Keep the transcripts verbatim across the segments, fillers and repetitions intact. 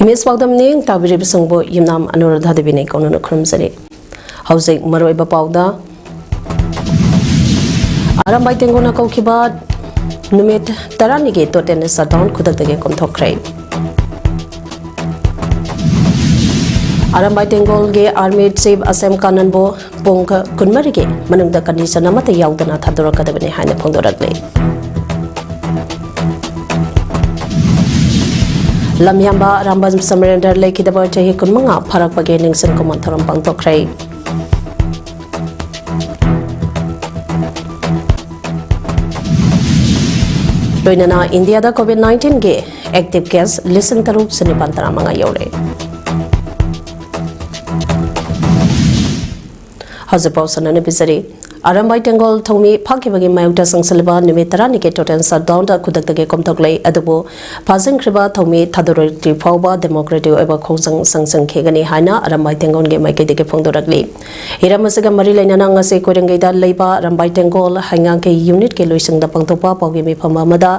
ꯃꯤꯁ ꯄꯥꯎꯗꯝꯅꯤ ꯇꯥꯕꯤꯔꯤꯕꯁꯤꯡꯕꯨ ꯌꯨꯝꯅꯥꯝ ꯑꯅꯨꯔꯥꯙꯥ ꯗꯦꯕꯤꯅ ꯀꯧꯅꯅ ꯈꯨꯔꯨꯝꯖꯔꯤ꯫ ꯍꯧꯖꯤꯛ ꯃꯔꯨꯑꯣꯏꯕ ꯄꯥꯎꯗ, ꯑꯔꯥꯝꯕꯥꯏ ꯇꯦꯡꯒꯣꯜꯅ ꯀꯧꯈꯤꯕ ꯅꯨꯃꯤꯠ ꯇꯔꯥꯅꯤꯒꯤ total shutdown ꯈꯨꯗꯛꯇꯒꯤ ꯀꯣꯝꯊꯣꯛꯈ꯭ꯔꯦ꯫ Arambai ꯇꯦꯡꯒꯣꯜꯒꯤ army chief ꯑꯁꯦꯝ ꯀꯥꯅꯟꯕꯨ ꯄꯨꯡ ꯀꯨꯟꯃꯔꯤꯒꯤ ꯃꯅꯨꯡꯗ condition ꯑꯃꯠꯇ ꯌꯥꯎꯗꯅ ꯊꯥꯗꯣꯔꯛꯀꯗꯕꯅꯤ ꯍꯥꯏꯅ ꯐꯣꯡꯗꯣꯔꯛꯂꯤ꯫ ꯂꯝꯌꯥꯝꯕ ꯑꯔꯥꯝꯕꯝ ꯁꯃꯔꯦꯟꯗ꯭ꯔ ꯂꯩꯈꯤꯗꯕ ꯆꯍꯤ ꯀꯨꯟꯃꯉꯥ ꯐꯥꯔꯛꯄꯒꯤ ꯅꯤꯡꯁꯤꯡ ꯈꯨꯃꯥꯟ ꯊꯧꯔꯝ ꯄꯥꯡꯊꯣꯛꯈ꯭ꯔꯦ꯫ ꯂꯣꯏꯅꯅ ꯏꯟꯗꯤꯌꯥꯗ COVID nineteenꯒꯤ active case ꯂꯤꯁꯤꯡ ꯇꯔꯨꯛ ꯆꯅꯤꯄꯥꯟ ꯇꯔꯥꯃꯉꯥ ꯌꯧꯔꯦ꯫ ꯍꯧꯖꯤꯛ ꯄꯥꯎ ꯁꯟꯅꯅ ꯄꯤꯖꯔꯤ꯫ ꯑꯔꯥꯝꯕꯥꯏ ꯇꯦꯡꯒꯣꯜ ꯊꯧꯃꯤ ꯐꯥꯈꯤꯕꯒꯤ ꯃꯥꯌꯣꯛꯇ ꯆꯪꯁꯤꯜꯂꯤꯕ ꯅꯨꯃꯤꯠ ꯇꯔꯥꯅꯤꯒꯤ total shutdownꯗ ꯈꯨꯗꯛꯇꯒꯤ ꯀꯣꯝꯊꯣꯛꯂꯦ꯫ ꯑꯗꯨꯕꯨ ꯐꯥꯖꯤꯟꯈ꯭ꯔꯤꯕ ꯊꯧꯃꯤ ꯊꯥꯗꯣꯔꯛꯇ꯭ꯔꯤ ꯐꯥꯎꯕ democratic ꯑꯣꯏꯕ ꯈꯣꯡꯖꯪ ꯆꯪꯁꯤꯟꯈꯤꯒꯅꯤ ꯍꯥꯏꯅ ꯑꯔꯥꯝꯕꯥꯏ ꯇꯦꯡꯒꯣꯜꯒꯤ ꯃꯥꯏꯀꯩꯗꯒꯤ ꯐꯣꯡꯗꯣꯔꯛꯂꯤ꯫ ꯍꯤꯔꯝ ꯑꯁꯤꯒ ꯃꯔꯤ ꯂꯩꯅꯅ ꯉꯁꯤ ꯀꯣꯏꯔꯦꯡꯒꯩꯗ ꯂꯩꯕ ꯑꯔꯥꯝꯕꯥꯏ ꯇꯦꯡꯒꯣꯜ ꯍꯩꯉꯥꯡꯒꯩ unitꯀꯤ ꯂꯣꯏꯁꯪꯗ ꯄꯥꯡꯊꯣꯛꯄ ꯄꯥꯎꯒꯤ ꯃꯤꯐꯝ ꯑꯃꯗ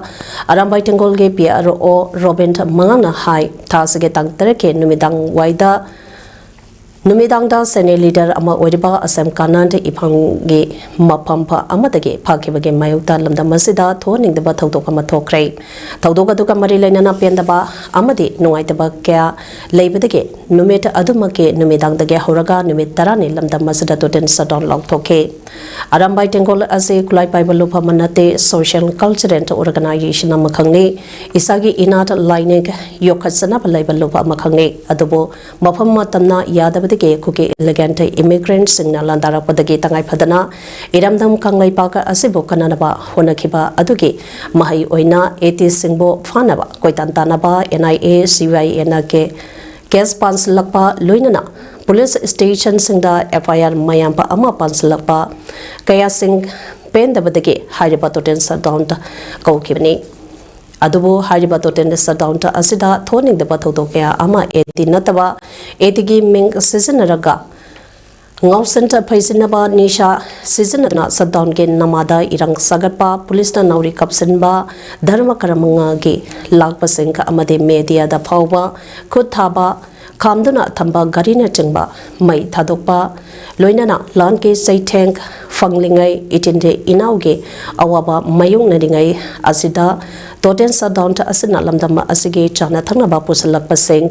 ꯑꯔꯥꯝꯕꯥꯏ ꯇꯦꯡꯒꯣꯜꯒꯤ PRO ꯔꯣꯕꯤꯟ ꯃꯉꯥꯡꯅ ꯍꯥꯏ, ꯊꯥ ꯑꯁꯤꯒꯤ ꯇꯥꯡ ꯇꯔꯦꯠꯀꯤ ꯅꯨꯃꯤꯗꯥꯡ ꯋꯥꯏꯗ ꯅꯨꯃꯤꯗꯥꯡꯗ senior leader ꯑꯃ ꯑꯣꯏꯔꯤꯕ ꯑꯁꯦꯝ ꯀꯥꯅꯟ ꯏꯝꯐꯥꯜꯒꯤ ꯃꯐꯝ ꯑꯃꯗꯒꯤ ꯐꯥꯈꯤꯕꯒꯤ ꯃꯥꯌꯣꯛꯇ ꯂꯝꯗꯝ ꯑꯁꯤꯗ ꯊꯣꯛꯍꯟꯅꯤꯡꯗꯕ ꯊꯧꯗꯣꯛ ꯑꯃ ꯊꯣꯛꯈ꯭ꯔꯦ꯫ ꯊꯧꯗꯣꯛ ꯑꯗꯨꯒ ꯃꯔꯤ ꯂꯩꯅꯅ ꯄꯦꯟꯗꯕ ꯑꯃꯗꯤ ꯅꯨꯡꯉꯥꯏꯇꯕ ꯀꯌꯥ ꯂꯩꯕꯗꯒꯤ ꯅꯨꯃꯤꯠ ꯑꯗꯨꯃꯛꯀꯤ ꯅꯨꯃꯤꯗꯥꯡꯗꯒꯤ ꯍꯧꯔꯒ ꯅꯨꯃꯤꯠ ꯇꯔꯥꯅꯤ ꯂꯝꯗꯝ ꯑꯁꯤꯗ total shutdown ꯂꯥꯎꯊꯣꯛꯈꯤ꯫ ꯑꯔꯥꯝꯕꯥꯏ ꯇꯦꯡꯒꯣꯜ ꯑꯁꯤ ꯈꯨꯠꯂꯥꯏ ꯄꯥꯏꯕ ꯂꯨꯞ ꯑꯃ ꯅꯠꯇꯦ, social cultural organization ꯑꯃꯈꯛꯅꯤ꯫ ꯏꯁꯥꯒꯤ ꯏꯅꯥꯠ ꯂꯥꯏꯅꯤꯡ ꯌꯣꯛꯈꯠꯆꯅꯕ ꯂꯩꯕ ꯂꯨꯞ ꯑꯃꯈꯛꯅꯤ꯫ ꯑꯗꯨꯕꯨ ꯃꯐꯝ ꯃꯇꯝꯅ ꯌꯥꯗꯕꯗꯒꯤ ꯀꯨꯀꯤ illegal immigrantꯁꯤꯡꯅ ꯂꯥꯟꯗꯥꯔꯛꯄꯗꯒꯤ ꯇꯉꯥꯏ ꯐꯗꯅ ꯏꯔꯝꯗꯝ ꯀꯪꯂꯩꯄꯥꯛ ꯑꯁꯤꯕꯨ ꯀꯟꯅꯅꯕ ꯍꯣꯠꯅꯈꯤꯕ ꯑꯗꯨꯒꯤ ꯃꯍꯩ ꯑꯣꯏꯅ ATꯁꯤꯡꯕꯨ ꯐꯥꯅꯕ ꯀꯣꯏꯇꯥꯟ ꯇꯥꯟꯅꯕ NIA, CIAꯅ case ꯄꯥꯟꯁꯤꯜꯂꯛꯄ, ꯂꯣꯏꯅꯅ police stationꯁꯤꯡꯗ FIR ꯃꯌꯥꯝ ꯑꯃ ꯄꯥꯟꯁꯤꯜꯂꯛꯄ ꯀꯌꯥꯁꯤꯡ ꯄꯦꯟꯗꯕꯗꯒꯤ ꯍꯥꯏꯔꯤꯕ total shutdown ꯀꯧꯈꯤꯕꯅꯤ꯫ ꯑꯗꯨꯕꯨ ꯍꯥꯏꯔꯤꯕ total shutdown ꯑꯁꯤꯗ ꯊꯣꯛꯍꯟꯅꯤꯡꯗꯕ ꯊꯧꯗꯣꯛ ꯀꯌꯥ ꯑꯃ AT ꯅꯠꯇꯕ ATꯒꯤ ꯃꯤꯡ ꯁꯤꯖꯤꯟꯅꯔꯒ ꯉꯥꯎꯁꯟꯅ ꯐꯩꯖꯤꯟꯅꯕ ꯅꯤꯁꯥ ꯁꯤꯖꯤꯟꯅꯗꯨꯅ ꯁꯠꯗꯥꯎꯟꯒꯤ ꯅꯃꯥꯗ ꯏꯔꯥꯡ ꯁꯥꯒꯠꯄ, ꯄꯨꯂꯤꯁꯅ ꯅꯥꯎꯔꯤ ꯀꯥꯞꯁꯤꯟꯕ, ꯙꯔꯃ ꯀꯔꯝ ꯃꯉꯥꯒꯤ ꯂꯥꯛꯄꯁꯤꯡ ꯑꯃꯗꯤ ꯃꯦꯗꯤꯌꯥꯗ ꯐꯥꯎꯕ ꯈꯨꯠ ꯊꯥꯕ, ꯈꯥꯝꯗꯨꯅ ꯊꯝꯕ ꯒꯥꯔꯤꯅꯆꯤꯡꯕ ꯃꯩ ꯊꯥꯗꯣꯛꯄ, ꯂꯣꯏꯅꯅ ꯂꯥꯟꯒꯤ ꯆꯩꯊꯦꯡ ꯐꯪꯂꯤꯉꯩ ꯏꯆꯤꯟꯗꯤ ꯏꯅꯥꯎꯒꯤ ꯑꯋꯥꯕ ꯃꯥꯌꯣꯛꯅꯔꯤꯉꯩ ꯑꯁꯤꯗ ꯇꯣꯇꯦꯜ ꯁꯠꯗꯥꯎꯟ ꯑꯁꯤꯅ ꯂꯝꯗꯝ ꯑꯁꯤꯒꯤ ꯆꯥꯅ ꯊꯛꯅꯕ ꯄꯨꯁꯤꯜꯂꯛꯄꯁꯤꯡ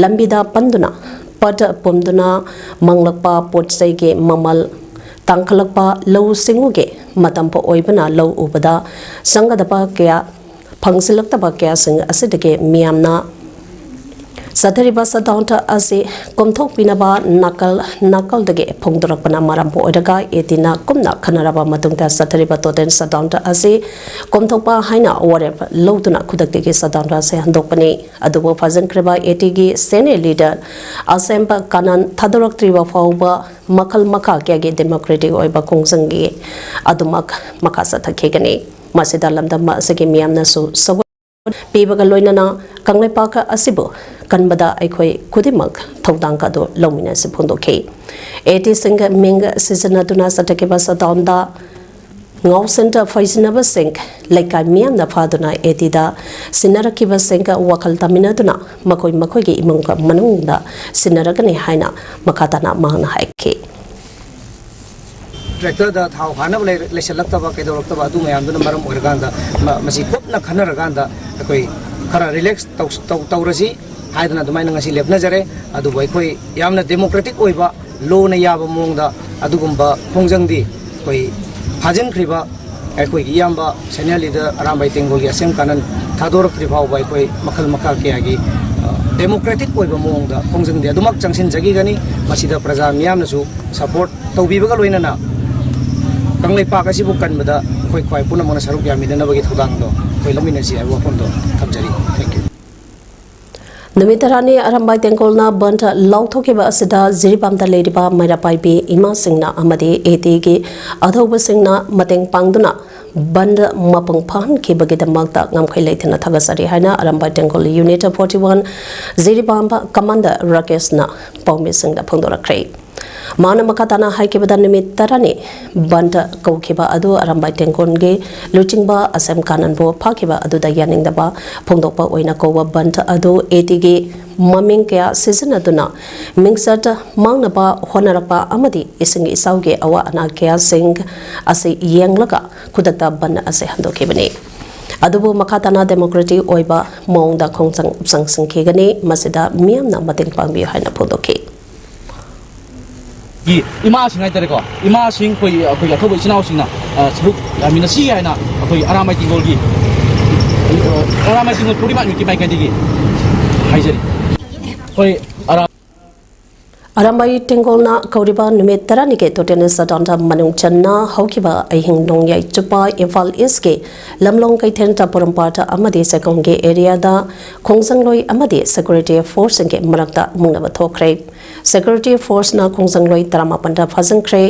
ꯂꯝꯕꯤꯗ ꯄꯟꯗꯨꯅ ꯄꯠ ꯄꯨꯝꯗꯨꯅ ꯃꯥꯡꯂꯛꯄ, ꯄꯣꯠ ꯆꯩꯒꯤ ꯃꯃꯜ ꯇꯥꯡꯈꯠꯂꯛꯄ, ꯂꯧꯎ ꯁꯤꯡꯎꯒꯤ ꯃꯇꯝ ꯑꯣꯏꯕꯅ ꯂꯧ ꯎꯕꯗ ꯆꯪꯒꯗꯕ ꯀꯌꯥ ꯐꯪꯁꯤꯜꯂꯛꯇꯕ ꯀꯌꯥꯁꯤꯡ ꯑꯁꯤꯗꯒꯤ ꯃꯤꯌꯥꯝꯅ ꯆꯠꯊꯔꯤꯕ ꯁꯠꯗꯥꯎꯟ ꯑꯁꯤ ꯀꯣꯝꯊꯣꯛꯄꯤꯅꯕ ꯅꯥꯀꯜ ꯅꯥꯀꯜꯗꯒꯤ ꯐꯣꯡꯗꯣꯔꯛꯄꯅ ꯃꯔꯝ ꯑꯣꯏꯔꯒ ꯑꯦ ꯇꯤꯅ ꯀꯨꯞꯅ ꯈꯟꯅꯔꯕ ꯃꯇꯨꯡꯗ ꯆꯠꯊꯔꯤꯕ ꯇꯣꯇꯦꯜ ꯁꯠꯗꯥꯎꯟ ꯑꯁꯤ ꯀꯣꯝꯊꯣꯛꯄ ꯍꯥꯏꯅ ꯋꯥꯔꯦꯞ ꯂꯧꯗꯨꯅ ꯈꯨꯗꯛꯇꯒꯤ ꯁꯠꯗꯥꯎꯟ ꯑꯁꯤ ꯍꯟꯗꯣꯛꯄꯅꯤ꯫ ꯑꯗꯨꯕꯨ ꯐꯥꯖꯤꯟꯈ꯭ꯔꯤꯕ ꯑꯦ ꯇꯤꯒꯤ ꯁꯦꯅꯤꯌꯔ ꯂꯤꯗꯔ ꯑꯁꯦꯝꯕ ꯀꯥꯅꯟ ꯊꯥꯗꯣꯔꯛꯇ꯭ꯔꯤꯕ ꯐꯥꯎꯕ ꯃꯈꯜ ꯃꯈꯥ ꯀꯌꯥꯒꯤ ꯗꯦꯃꯣꯀ꯭ꯔꯦꯇꯤꯛ ꯑꯣꯏꯕ ꯈꯣꯡꯖꯪꯒꯤ ꯑꯗꯨꯃꯛ ꯃꯈꯥ ꯆꯠꯊꯈꯤꯒꯅꯤ꯫ ꯃꯁꯤꯗ ꯂꯝꯗꯝ ꯑꯁꯤꯒꯤ ꯃꯤꯌꯥꯝꯅꯁꯨ ꯁꯒꯣꯜ ꯄꯤꯕꯒ ꯂꯣꯏꯅꯅ ꯀꯪꯂꯩꯄꯥꯛ ꯑꯁꯤꯕꯨ ꯀꯟꯕꯗ ꯑꯩꯈꯣꯏ ꯈꯨꯗꯤꯡꯃꯛ ꯊꯧꯗꯥꯡ ꯑꯗꯨ ꯂꯧꯃꯤꯟꯅꯁꯤ ꯐꯣꯡꯗꯣꯛꯈꯤ꯫ ꯑꯦ ꯇꯤꯁꯤꯡꯒ ꯃꯤꯡ ꯁꯤꯖꯤꯟꯅꯗꯨꯅ ꯆꯠꯊꯈꯤꯕ ꯁꯠꯗꯥꯎꯟꯗ ꯉꯥꯎꯁꯟꯅ ꯐꯩꯖꯤꯟꯅꯕꯁꯤꯡ ꯂꯩꯀꯥꯏ ꯃꯤꯌꯥꯝꯅ ꯐꯥꯗꯨꯅ ꯑꯦ ꯇꯤꯗ ꯁꯤꯟꯅꯔꯛꯈꯤꯕꯁꯤꯡꯒ ꯋꯥꯈꯜ ꯇꯥꯃꯤꯟꯅꯗꯨꯅ ꯃꯈꯣꯏ ꯃꯈꯣꯏꯒꯤ ꯏꯃꯨꯡ ꯃꯅꯨꯡꯗ ꯁꯤꯟꯅꯔꯒꯅꯤ ꯍꯥꯏꯅ ꯃꯈꯥ ꯇꯥꯅ ꯃꯍꯥꯛꯅ ꯍꯥꯏꯈꯤ꯫ ꯇ꯭ꯔꯦꯛꯇꯔꯗ ꯊꯥꯎ ꯍꯥꯟꯅꯕ ꯂꯩ- ꯂꯩꯁꯜꯂꯛꯇꯕ ꯀꯩꯗꯧꯔꯛꯇꯕ ꯑꯗꯨ ꯃꯌꯥꯝꯗꯨꯅ ꯃꯔꯝ ꯑꯣꯏꯔꯀꯥꯟꯗ ꯃ- ꯃꯁꯤ ꯀꯨꯞꯅ ꯈꯟꯅꯔꯀꯥꯟꯗ ꯑꯩꯈꯣꯏ ꯈꯔ ꯔꯤꯂꯦꯛꯁ ꯇꯧ- ꯇꯧ- ꯇꯧꯔꯁꯤ ꯍꯥꯏꯗꯅ ꯑꯗꯨꯃꯥꯏꯅ ꯉꯁꯤ ꯂꯦꯞꯅꯖꯔꯦ꯫ ꯑꯗꯨꯕꯨ ꯑꯩꯈꯣꯏ ꯌꯥꯝꯅ ꯗꯦꯃꯣꯀ꯭ꯔꯦꯇꯤꯛ ꯑꯣꯏꯕ ꯂꯣꯅ ꯌꯥꯕ ꯃꯑꯣꯡꯗ ꯑꯗꯨꯒꯨꯝꯕ ꯈꯣꯡꯖꯪꯗꯤ ꯑꯩꯈꯣꯏ ꯐꯥꯖꯤꯟꯈ꯭ꯔꯤꯕ ꯑꯩꯈꯣꯏꯒꯤ ꯏꯌꯥꯝꯕ ꯁꯦꯅꯤꯌꯔ ꯂꯤꯗꯔ ꯑꯔꯥꯝꯕꯥꯏ ꯇꯦꯡꯒꯣꯜꯒꯤ ꯑꯁꯦꯝ ꯀꯥꯅꯟ ꯊꯥꯗꯣꯔꯛꯇ꯭ꯔꯤ ꯐꯥꯎꯕ ꯑꯩꯈꯣꯏ ꯃꯈꯜ ꯃꯈꯥ ꯀꯌꯥꯒꯤ ꯗꯦꯃꯣꯀ꯭ꯔꯦꯇꯤꯛ ꯑꯣꯏꯕ ꯃꯑꯣꯡꯗ ꯈꯣꯡꯖꯪꯗꯤ ꯑꯗꯨꯃꯛ ꯆꯪꯁꯤꯟꯖꯈꯤꯒꯅꯤ꯫ ꯃꯁꯤꯗ ꯄ꯭ꯔꯖꯥ ꯃꯤꯌꯥꯝꯅꯁꯨ ꯁꯄꯣꯔꯠ ꯇꯧꯕꯤꯕꯒ ꯂꯣꯏꯅꯅ ꯀꯪꯂꯩꯄꯥꯛ ꯑꯁꯤꯕꯨ ꯀꯟꯕꯗ ꯑꯩꯈꯣꯏ ꯈ꯭ꯋꯥꯏ ꯄꯨꯝꯅꯃꯛꯅ ꯁꯔꯨꯛ ꯌꯥꯃꯤꯟꯅꯅꯕꯒꯤ ꯊꯧꯗꯥꯡꯗꯣ ꯑꯩꯈꯣꯏ ꯂꯧꯃꯤꯟꯅꯁꯤ ꯍꯥꯏꯕ ꯋꯥꯐꯝꯗꯣ ꯊꯝꯖꯔꯤ꯫ Thank you꯫ ꯅꯨꯃꯤꯠ ꯇꯔꯥꯅꯤ ꯑꯔꯥꯝꯕꯥꯏ ꯇꯦꯡꯒꯣꯜꯅ ꯕꯟꯗ ꯂꯥꯎꯊꯣꯛꯈꯤꯕ ꯑꯁꯤꯗ ꯖꯤꯔꯤꯕꯥꯝꯗ ꯂꯩꯔꯤꯕ ꯃꯩꯔꯥ ꯄꯥꯏꯕꯤ ꯏꯃꯥꯁꯤꯡꯅ ꯑꯃꯗꯤ ꯑꯦ ꯇꯤꯒꯤ ꯑꯊꯧꯕꯁꯤꯡꯅ ꯃꯇꯦꯡ ꯄꯥꯡꯗꯨꯅ ꯕꯟꯗ ꯃꯄꯨꯡ ꯐꯥꯍꯟꯈꯤꯕꯒꯤꯗꯃꯛꯇ ꯉꯝꯈꯩ ꯂꯩꯇꯅ ꯊꯥꯒꯠꯆꯔꯤ ꯍꯥꯏꯅ Arambai Tenggol unit forty one Jiribam commander ꯔꯥꯀꯦꯁꯅ ꯄꯥꯎꯃꯤꯁꯤꯡꯗ ꯐꯣꯡꯗꯣꯔꯛꯈ꯭ꯔꯦ꯫ ꯃꯥꯅ ꯃꯈꯥ ꯇꯥꯅ ꯍꯥꯏꯈꯤꯕꯗ, ꯅꯨꯃꯤꯠ ꯇꯔꯥꯅꯤ ꯕꯟꯗ ꯀꯧꯈꯤꯕ ꯑꯗꯨ ꯑꯔꯥꯝꯕꯥꯏ ꯇꯦꯡꯒꯣꯜꯒꯤ ꯂꯨꯆꯤꯡꯕ ꯑꯁꯦꯝ ꯀꯥꯅꯟꯕꯨ ꯐꯥꯈꯤꯕ ꯑꯗꯨꯗ ꯌꯥꯅꯤꯡꯗꯕ ꯐꯣꯡꯗꯣꯛꯄ ꯑꯣꯏꯅ ꯀꯧꯕ ꯕꯟꯗ ꯑꯗꯨ ꯑꯦ ꯇꯤꯒꯤ ꯃꯃꯤꯡ ꯀꯌꯥ ꯁꯤꯖꯤꯟꯅꯗꯨꯅ ꯃꯤꯡꯆꯠ ꯃꯥꯡꯅꯕ ꯍꯣꯠꯅꯔꯛꯄ ꯑꯃꯗꯤ ꯏꯁꯤꯡ ꯏꯆꯥꯎꯒꯤ ꯑꯋꯥ ꯑꯅꯥ ꯀꯌꯥꯁꯤꯡ ꯑꯁꯤ ꯌꯦꯡꯂꯒ ꯈꯨꯗꯛꯇ ꯕꯟ ꯑꯁꯤ ꯍꯟꯗꯣꯛꯈꯤꯕꯅꯤ꯫ ꯑꯗꯨꯕꯨ ꯃꯈꯥ ꯇꯥꯅ ꯗꯦꯃꯣꯀ꯭ꯔꯦꯇꯤꯛ ꯑꯣꯏꯕ ꯃꯑꯣꯡꯗ ꯈꯣꯡꯖꯪ ꯆꯪꯁꯤꯟꯈꯤꯒꯅꯤ, ꯃꯁꯤꯗ ꯃꯤꯌꯥꯝꯅ ꯃꯇꯦꯡ ꯄꯥꯡꯕꯤꯌꯨ ꯍꯥꯏꯅ ꯐꯣꯡꯗꯣꯛꯈꯤ꯫ ꯒꯤ ꯏꯃꯥꯁꯤꯡ ꯍꯥꯏꯇꯥꯔꯦꯀꯣ, ꯏꯃꯥꯁꯤꯡ, ꯑꯩꯈꯣꯏ, ꯑꯩꯈꯣꯏꯒꯤ ꯑꯊꯧꯕ ꯏꯆꯤꯟ ꯏꯅꯥꯎꯁꯤꯡꯅ, ꯑ, ꯁꯔꯨꯛ ꯌꯥꯃꯤꯟꯅꯁꯤ ꯍꯥꯏꯅ ꯑꯩꯈꯣꯏ ꯑꯔꯥꯝꯕꯥꯏ ꯇꯦꯡꯒꯣꯜꯒꯤ, ꯑ, ꯑꯔꯥꯝꯕꯥꯏ ꯇꯦꯡꯒꯣꯜ ꯄꯨꯔꯅꯤꯃꯥ ꯅꯨꯃꯤꯠꯀꯤ ꯃꯥꯏꯀꯩꯗꯒꯤ ꯍꯥꯏꯖꯔꯤ꯫ ꯑꯩꯈꯣꯏ ꯑꯔꯥꯝ- ꯑꯔꯥꯝꯕꯥꯏ ꯇꯦꯡꯒꯣꯜꯅ ꯀꯧꯔꯤꯕ ꯅꯨꯃꯤꯠ ꯇꯔꯥꯅꯤꯒꯤ ꯇꯣꯇꯦꯜ ꯁꯠꯗꯥꯎꯟꯗ ꯃꯅꯨꯡ ꯆꯟꯅ ꯍꯧꯈꯤꯕ ꯑꯍꯤꯡ ꯅꯣꯡꯌꯥꯏ ꯆꯨꯞꯄ ꯏꯝꯐꯥꯜ ꯏꯁꯀꯤ ꯂꯝꯂꯣꯡ ꯀꯩꯊꯦꯜ, ꯇꯥꯄꯨꯔꯝꯄꯥꯠ ꯑꯃꯗꯤ ꯆꯦꯛꯀꯣꯡꯒꯤ ꯑꯦꯔꯤꯌꯥꯗ ꯈꯣꯡꯖꯪꯂꯣꯏ ꯑꯃꯗꯤ ꯁꯦꯀ꯭ꯌꯨꯔꯤꯇꯤ ꯐꯣꯔꯁꯁꯤꯡꯒꯤ ꯃꯔꯛꯇ ꯃꯨꯛꯅꯕ ꯊꯣꯛꯈ꯭ꯔꯦ꯫ ꯁꯦꯀ꯭ꯌꯨꯔꯤꯇꯤ ꯐꯣꯔꯁꯅ ꯈꯣꯡꯖꯪꯂꯣꯏ ꯇꯔꯥꯃꯥꯄꯟꯗ ꯐꯥꯖꯤꯟꯈ꯭ꯔꯦ꯫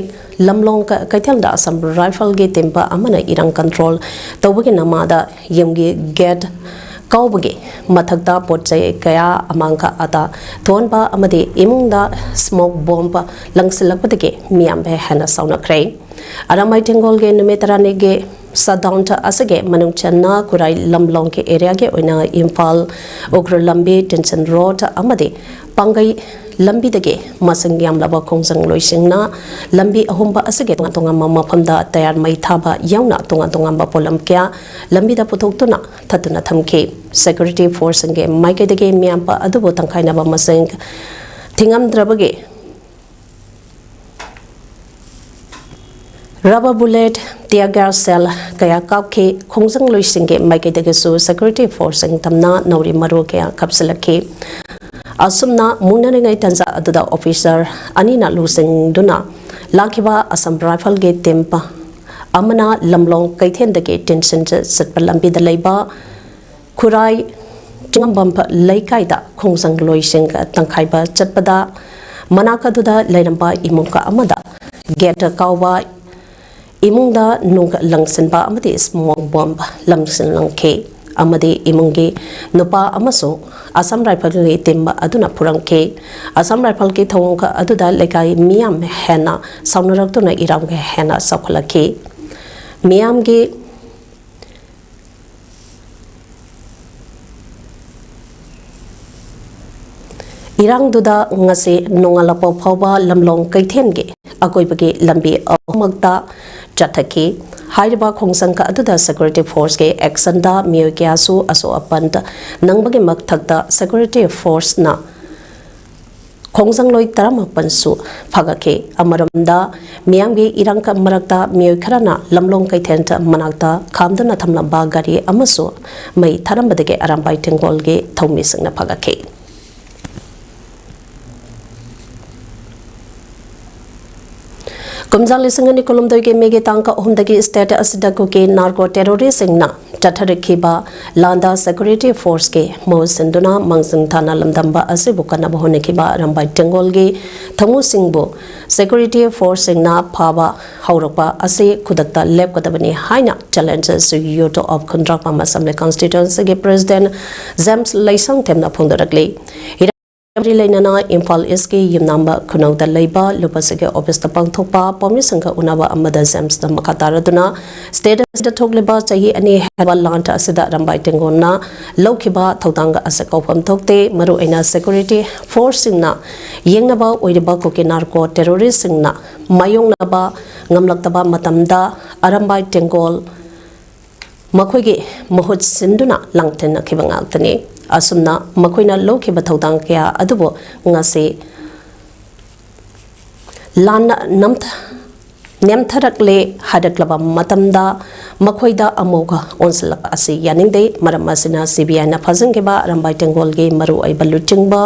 ꯂꯝꯂꯣꯡ ꯀ-, ꯀꯩꯊꯦꯜꯗ ꯑꯁꯥꯝ ꯔꯥꯏꯐꯜꯒꯤ ꯇꯤꯝ ꯑꯃꯅ ꯏꯔꯥꯡ ꯀꯟꯇ꯭ꯔꯣꯜ ꯇꯧꯕꯒꯤ ꯅꯃꯥꯗ ꯌꯨꯝꯒꯤ ꯒꯦꯠ ꯀꯥꯎꯕꯒꯤ ꯃꯊꯛꯇ ꯄꯣꯠ ꯆꯩ ꯀꯌꯥ ꯑꯃꯥꯡ ꯑꯇꯥ ꯊꯣꯛꯍꯟꯕ ꯑꯃꯗꯤ ꯏꯃꯨꯡꯗ ꯁ꯭ꯃꯣꯛ ꯕꯣꯝꯕ ꯂꯪꯁꯤꯜꯂꯛꯄꯗꯒꯤ ꯃꯤꯌꯥꯝ ꯍꯦꯟꯅ ꯁꯥꯎꯅꯈ꯭ꯔꯦ꯫ ꯑꯔꯥꯝꯕꯥꯏ ꯇꯦꯡꯒꯣꯜꯒꯤ ꯅꯨꯃꯤꯠ ꯇꯔꯥꯅꯤꯒꯤ ꯁꯠꯗꯥꯎꯟ ꯑꯁꯤꯒꯤ ꯃꯅꯨꯡ ꯆꯟꯅ ꯈꯨꯔꯥꯏ ꯂꯝꯂꯣꯡꯒꯤ ꯑꯦꯔꯤꯌꯥꯒꯤ ꯑꯣꯏꯅ ꯏꯝꯐꯥꯜ ꯎꯈ꯭ꯔꯨꯜ ꯂꯝꯕꯤ, ꯇꯤꯟꯁꯟ ꯔꯣꯗ ꯑꯃꯗꯤ ꯄꯥꯡꯒꯩ ꯂꯝꯕꯤꯗꯒꯤ ꯃꯁꯤꯡ ꯌꯥꯝꯂꯕ ꯈꯣꯡꯖꯪꯂꯣꯏꯁꯤꯡꯅ ꯂꯝꯕꯤ ꯑꯍꯣꯡꯕ ꯑꯁꯤꯒꯤ ꯇꯣꯉꯥꯟ ꯇꯣꯉꯥꯟꯕ ꯃꯐꯝꯗ ꯇꯌꯥꯔ ꯃꯩ ꯊꯥꯕ ꯌꯥꯎꯅ ꯇꯣꯉꯥꯟ ꯇꯣꯉꯥꯟꯕ ꯄꯣꯠꯂꯝ ꯀꯌꯥ ꯂꯝꯕꯤꯗ ꯄꯨꯊꯣꯛꯇꯨꯅ ꯊꯠꯇꯨꯅ ꯊꯝꯈꯤ꯫ ꯁꯦꯀ꯭ꯌꯨꯔꯤꯇꯤ ꯐꯣꯔꯁꯁꯤꯡꯒꯤ ꯃꯥꯏꯀꯩꯗꯒꯤ ꯃꯤꯌꯥꯝꯕ ꯑꯗꯨꯕꯨ ꯇꯪꯈꯥꯏꯅꯕ ꯃꯁꯤꯡ ꯊꯤꯉꯝꯗ꯭ꯔꯕꯒꯤ ꯔꯕꯔ ꯕꯨꯂꯦꯠ, ꯇꯤꯌꯔ ꯒ꯭ꯌꯥꯁ ꯁꯦꯜ ꯀꯌꯥ ꯀꯥꯞꯈꯤ꯫ ꯈꯣꯡꯖꯪꯂꯣꯏꯁꯤꯡꯒꯤ ꯃꯥꯏꯀꯩꯗꯒꯤꯁꯨ ꯁꯦꯀ꯭ꯌꯨꯔꯤꯇꯤ ꯐꯣꯔꯁꯁꯤꯡ ꯇꯝꯅ ꯅꯥꯎꯔꯤ ꯃꯔꯨ ꯀꯌꯥ ꯀꯥꯞꯁꯤꯜꯂꯛꯈꯤ꯫ ꯑꯁꯨꯝꯅ ꯃꯨꯛꯅꯔꯤꯉꯩ ꯇꯥꯟꯖꯥ ꯑꯗꯨꯗ ꯑꯣꯐꯤꯁꯔ ꯑꯅꯤꯅ ꯂꯨꯆꯤꯡꯗꯨꯅ ꯂꯥꯛꯈꯤꯕ ꯑꯁꯥꯝ ꯔꯥꯏꯐꯜꯒꯤ ꯇꯤꯝ ꯑꯃꯅ ꯂꯝꯂꯣꯡ ꯀꯩꯊꯦꯜꯗꯒꯤ ꯇꯤꯟꯁꯤꯟ ꯆꯠꯄ ꯂꯝꯕꯤꯗ ꯂꯩꯕ ꯈꯨꯔꯥꯏ ꯆꯤꯡꯉꯝꯕꯝ ꯂꯩꯀꯥꯏꯗ ꯈꯣꯡꯖꯪꯂꯣꯏꯁꯤꯡ ꯇꯪꯈꯥꯏꯕ ꯆꯠꯄꯗ ꯃꯅꯥꯛ ꯑꯗꯨꯗ ꯂꯩꯔꯝꯕ ꯏꯃꯨꯡ ꯑꯃꯗ ꯒꯦꯠ ꯀꯥꯎꯕ ꯏꯃꯨꯡꯗ ꯅꯨꯡ ꯂꯪꯁꯤꯟꯕ ꯑꯃꯗꯤ ꯁ꯭ꯃꯣꯛ ꯕꯣꯝ ꯂꯪꯁꯤꯜꯂꯝꯈꯤ꯫ ꯑꯃꯗꯤ ꯏꯃꯨꯡꯒꯤ ꯅꯨꯄꯥ ꯑꯃꯁꯨ ꯑꯁꯥꯝ ꯔꯥꯏꯐꯜꯒꯤ ꯇꯤꯝ ꯑꯗꯨꯅ ꯐꯨꯔꯝꯈꯤ꯫ ꯑꯁꯥꯝ ꯔꯥꯏꯐꯜꯒꯤ ꯊꯧꯑꯣꯡ ꯑꯗꯨꯗ ꯂꯩꯀꯥꯏ ꯃꯤꯌꯥꯝ ꯍꯦꯟꯅ ꯁꯥꯎꯅꯔꯛꯇꯨꯅ ꯏꯔꯥꯡ ꯍꯦꯟꯅ ꯆꯥꯎꯈꯠꯂꯛꯈꯤ꯫ ꯃꯤꯌꯥꯝꯒꯤ ꯏꯔꯥꯡꯗꯨꯗ ꯉꯁꯤ ꯅꯣꯡꯉꯥꯜꯂꯛꯄ ꯐꯥꯎꯕ ꯂꯝꯂꯣꯡ ꯀꯩꯊꯦꯜꯒꯤ ꯑꯀꯣꯏꯕꯒꯤ ꯂꯝꯕꯤ ꯑꯍꯨꯝꯃꯛꯇ ꯆꯠꯊꯈꯤ꯫ ꯍꯥꯏꯔꯤꯕ ꯈꯣꯡꯖꯪ ꯑꯗꯨꯗ ꯁꯦꯀ꯭ꯌꯨꯔꯤꯇꯤ ꯐꯣꯔꯁꯀꯤ ꯑꯦꯛꯁꯟꯗ ꯃꯤꯑꯣꯏ ꯀꯌꯥꯁꯨ ꯑꯁꯣꯛ ꯑꯄꯟ ꯅꯪꯕꯒꯤ ꯃꯊꯛꯇ ꯁꯦꯀ꯭ꯌꯨꯔꯤꯇꯤ ꯐꯣꯔꯁꯅ ꯈꯣꯡꯖꯪꯂꯣꯏ ꯇꯔꯥꯃꯥꯄꯟꯁꯨ ꯐꯒꯠꯈꯤ꯫ ꯑꯃꯔꯣꯝꯗ, ꯃꯤꯌꯥꯝꯒꯤ ꯏꯔꯥꯡ ꯃꯔꯛꯇ ꯃꯤꯑꯣꯏ ꯈꯔꯅ ꯂꯝꯂꯣꯡ ꯀꯩꯊꯦꯜ ꯃꯅꯥꯛꯇ ꯈꯥꯝꯗꯨꯅ ꯊꯝꯂꯝꯕ ꯒꯥꯔꯤ ꯑꯃꯁꯨ ꯃꯩ ꯊꯥꯔꯝꯕꯗꯒꯤ ꯑꯔꯥꯝꯕꯥꯏ ꯇꯦꯡꯒꯣꯜꯒꯤ ꯊꯧꯃꯤꯁꯤꯡꯅ ꯐꯒꯠꯈꯤ꯫ ꯀꯨꯝꯖꯥ ꯂꯤꯁꯤꯡ ꯑꯅꯤ ꯀꯨꯟꯍꯨꯝꯗꯣꯏꯒꯤ ꯃꯦꯒꯤ ꯇꯥꯡ ꯑꯍꯨꯝꯗꯒꯤ ꯁ꯭ꯇꯦꯠ ꯑꯁꯤꯗ ꯀꯨꯀꯤ ꯅꯥꯔꯀꯣ ꯇꯦꯔꯣꯔꯤꯁꯁꯤꯡꯅ ꯆꯠꯊꯔꯛꯈꯤꯕ ꯂꯥꯟꯗ ꯁꯦꯀ꯭ꯌꯨꯔꯤꯇꯤ ꯐꯣꯔꯁꯀꯤ ꯃꯍꯨꯠ ꯁꯤꯟꯗꯨꯅ ꯃꯥꯡꯖꯤꯟ ꯊꯥꯅ ꯂꯝꯗꯝꯕ ꯑꯁꯤꯕꯨ ꯀꯟꯅꯕ ꯍꯣꯠꯅꯈꯤꯕ ꯑꯔꯥꯝꯕꯥꯏ ꯇꯦꯡꯒꯣꯜꯒꯤ ꯊꯃꯨꯁꯤꯡꯕꯨ ꯁꯦꯀ꯭ꯌꯨꯔꯤꯇꯤ ꯐꯣꯔꯁꯁꯤꯡꯅ ꯐꯥꯕ ꯍꯧꯔꯛꯄ ꯑꯁꯤ ꯈꯨꯗꯛꯇ ꯂꯦꯞꯀꯗꯕꯅꯤ ꯍꯥꯏꯅ Challenges to Youth of Khundrakpam Assembly Constituencyꯒꯤ ꯄ꯭ꯔꯦꯁꯤꯗꯦꯟꯠ ꯖꯦꯝꯁ ꯂꯩꯁꯪꯊꯦꯝꯅ ꯐꯣꯡꯗꯣꯔꯛꯂꯤ꯫ ꯃꯔꯤ ꯂꯩꯅꯅ ꯏꯝꯐꯥꯜ ꯏꯁꯀꯤ ꯌꯨꯝꯅꯥꯝꯕ ꯈꯨꯅꯧꯗ ꯂꯩꯕ ꯂꯨꯄꯥꯁꯤꯒꯤ ꯑꯣꯐꯤꯁꯇ ꯄꯥꯡꯊꯣꯛꯄ ꯄꯥꯎꯃꯤꯁꯤꯡꯒ ꯎꯅꯕ ꯑꯃꯗ ꯖꯦꯝꯁꯅ ꯃꯈꯥ ꯇꯥꯔꯗꯨꯅ ꯁ꯭ꯇꯦꯠ ꯑꯁꯤꯗ ꯊꯣꯛꯂꯤꯕ ꯆꯍꯤ ꯑꯅꯤ ꯍꯦꯟꯕ ꯂꯥꯟ ꯑꯁꯤꯗ ꯑꯔꯥꯝꯕꯥꯏ ꯇꯦꯡꯒꯣꯜꯅ ꯂꯧꯈꯤꯕ ꯊꯧꯗꯥꯡ ꯑꯁꯤ ꯀꯧꯐꯝ ꯊꯣꯛꯇꯦ꯫ ꯃꯔꯨꯑꯣꯏꯅ ꯁꯦꯀ꯭ꯌꯨꯔꯤꯇꯤ ꯐꯣꯔꯁꯁꯤꯡꯅ ꯌꯦꯡꯅꯕ ꯑꯣꯏꯔꯤꯕ ꯀꯨꯀꯤ ꯅꯥꯔꯀꯣ ꯇꯦꯔꯣꯔꯤꯁꯁꯤꯡꯅ ꯃꯥꯌꯣꯛꯅꯕ ꯉꯝꯂꯛꯇꯕ ꯃꯇꯝꯗ ꯑꯔꯥꯝꯕꯥꯏ ꯇꯦꯡꯒꯣꯜ ꯃꯈꯣꯏꯒꯤ ꯃꯍꯨꯠ ꯁꯤꯟꯗꯨꯅ ꯂꯥꯡꯊꯦꯡꯅꯈꯤꯕ ꯉꯥꯛꯇꯅꯤ꯫ ꯑꯁꯨꯝꯅ ꯃꯈꯣꯏꯅ ꯂꯧꯈꯤꯕ ꯊꯧꯗꯥꯡ ꯀꯌꯥ ꯑꯗꯨꯕꯨ ꯉꯁꯤ ꯂꯥꯟꯅ ꯅꯝꯊ-, ꯅꯦꯝꯊꯔꯛꯂꯦ ꯍꯥꯏꯔꯛꯂꯕ ꯃꯇꯝꯗ ꯃꯈꯣꯏꯗ ꯑꯃꯨꯛ ꯑꯣꯟꯁꯤꯜꯂꯛꯄ ꯑꯁꯤ ꯌꯥꯅꯤꯡꯗꯦ꯫ ꯃꯔꯝ ꯑꯁꯤꯅ CBIꯅ ꯐꯥꯖꯤꯟꯈꯤꯕ ꯑꯔꯥꯝꯕꯥꯏ ꯇꯦꯡꯒꯣꯜꯒꯤ ꯃꯔꯨꯑꯣꯏꯕ ꯂꯨꯆꯤꯡꯕ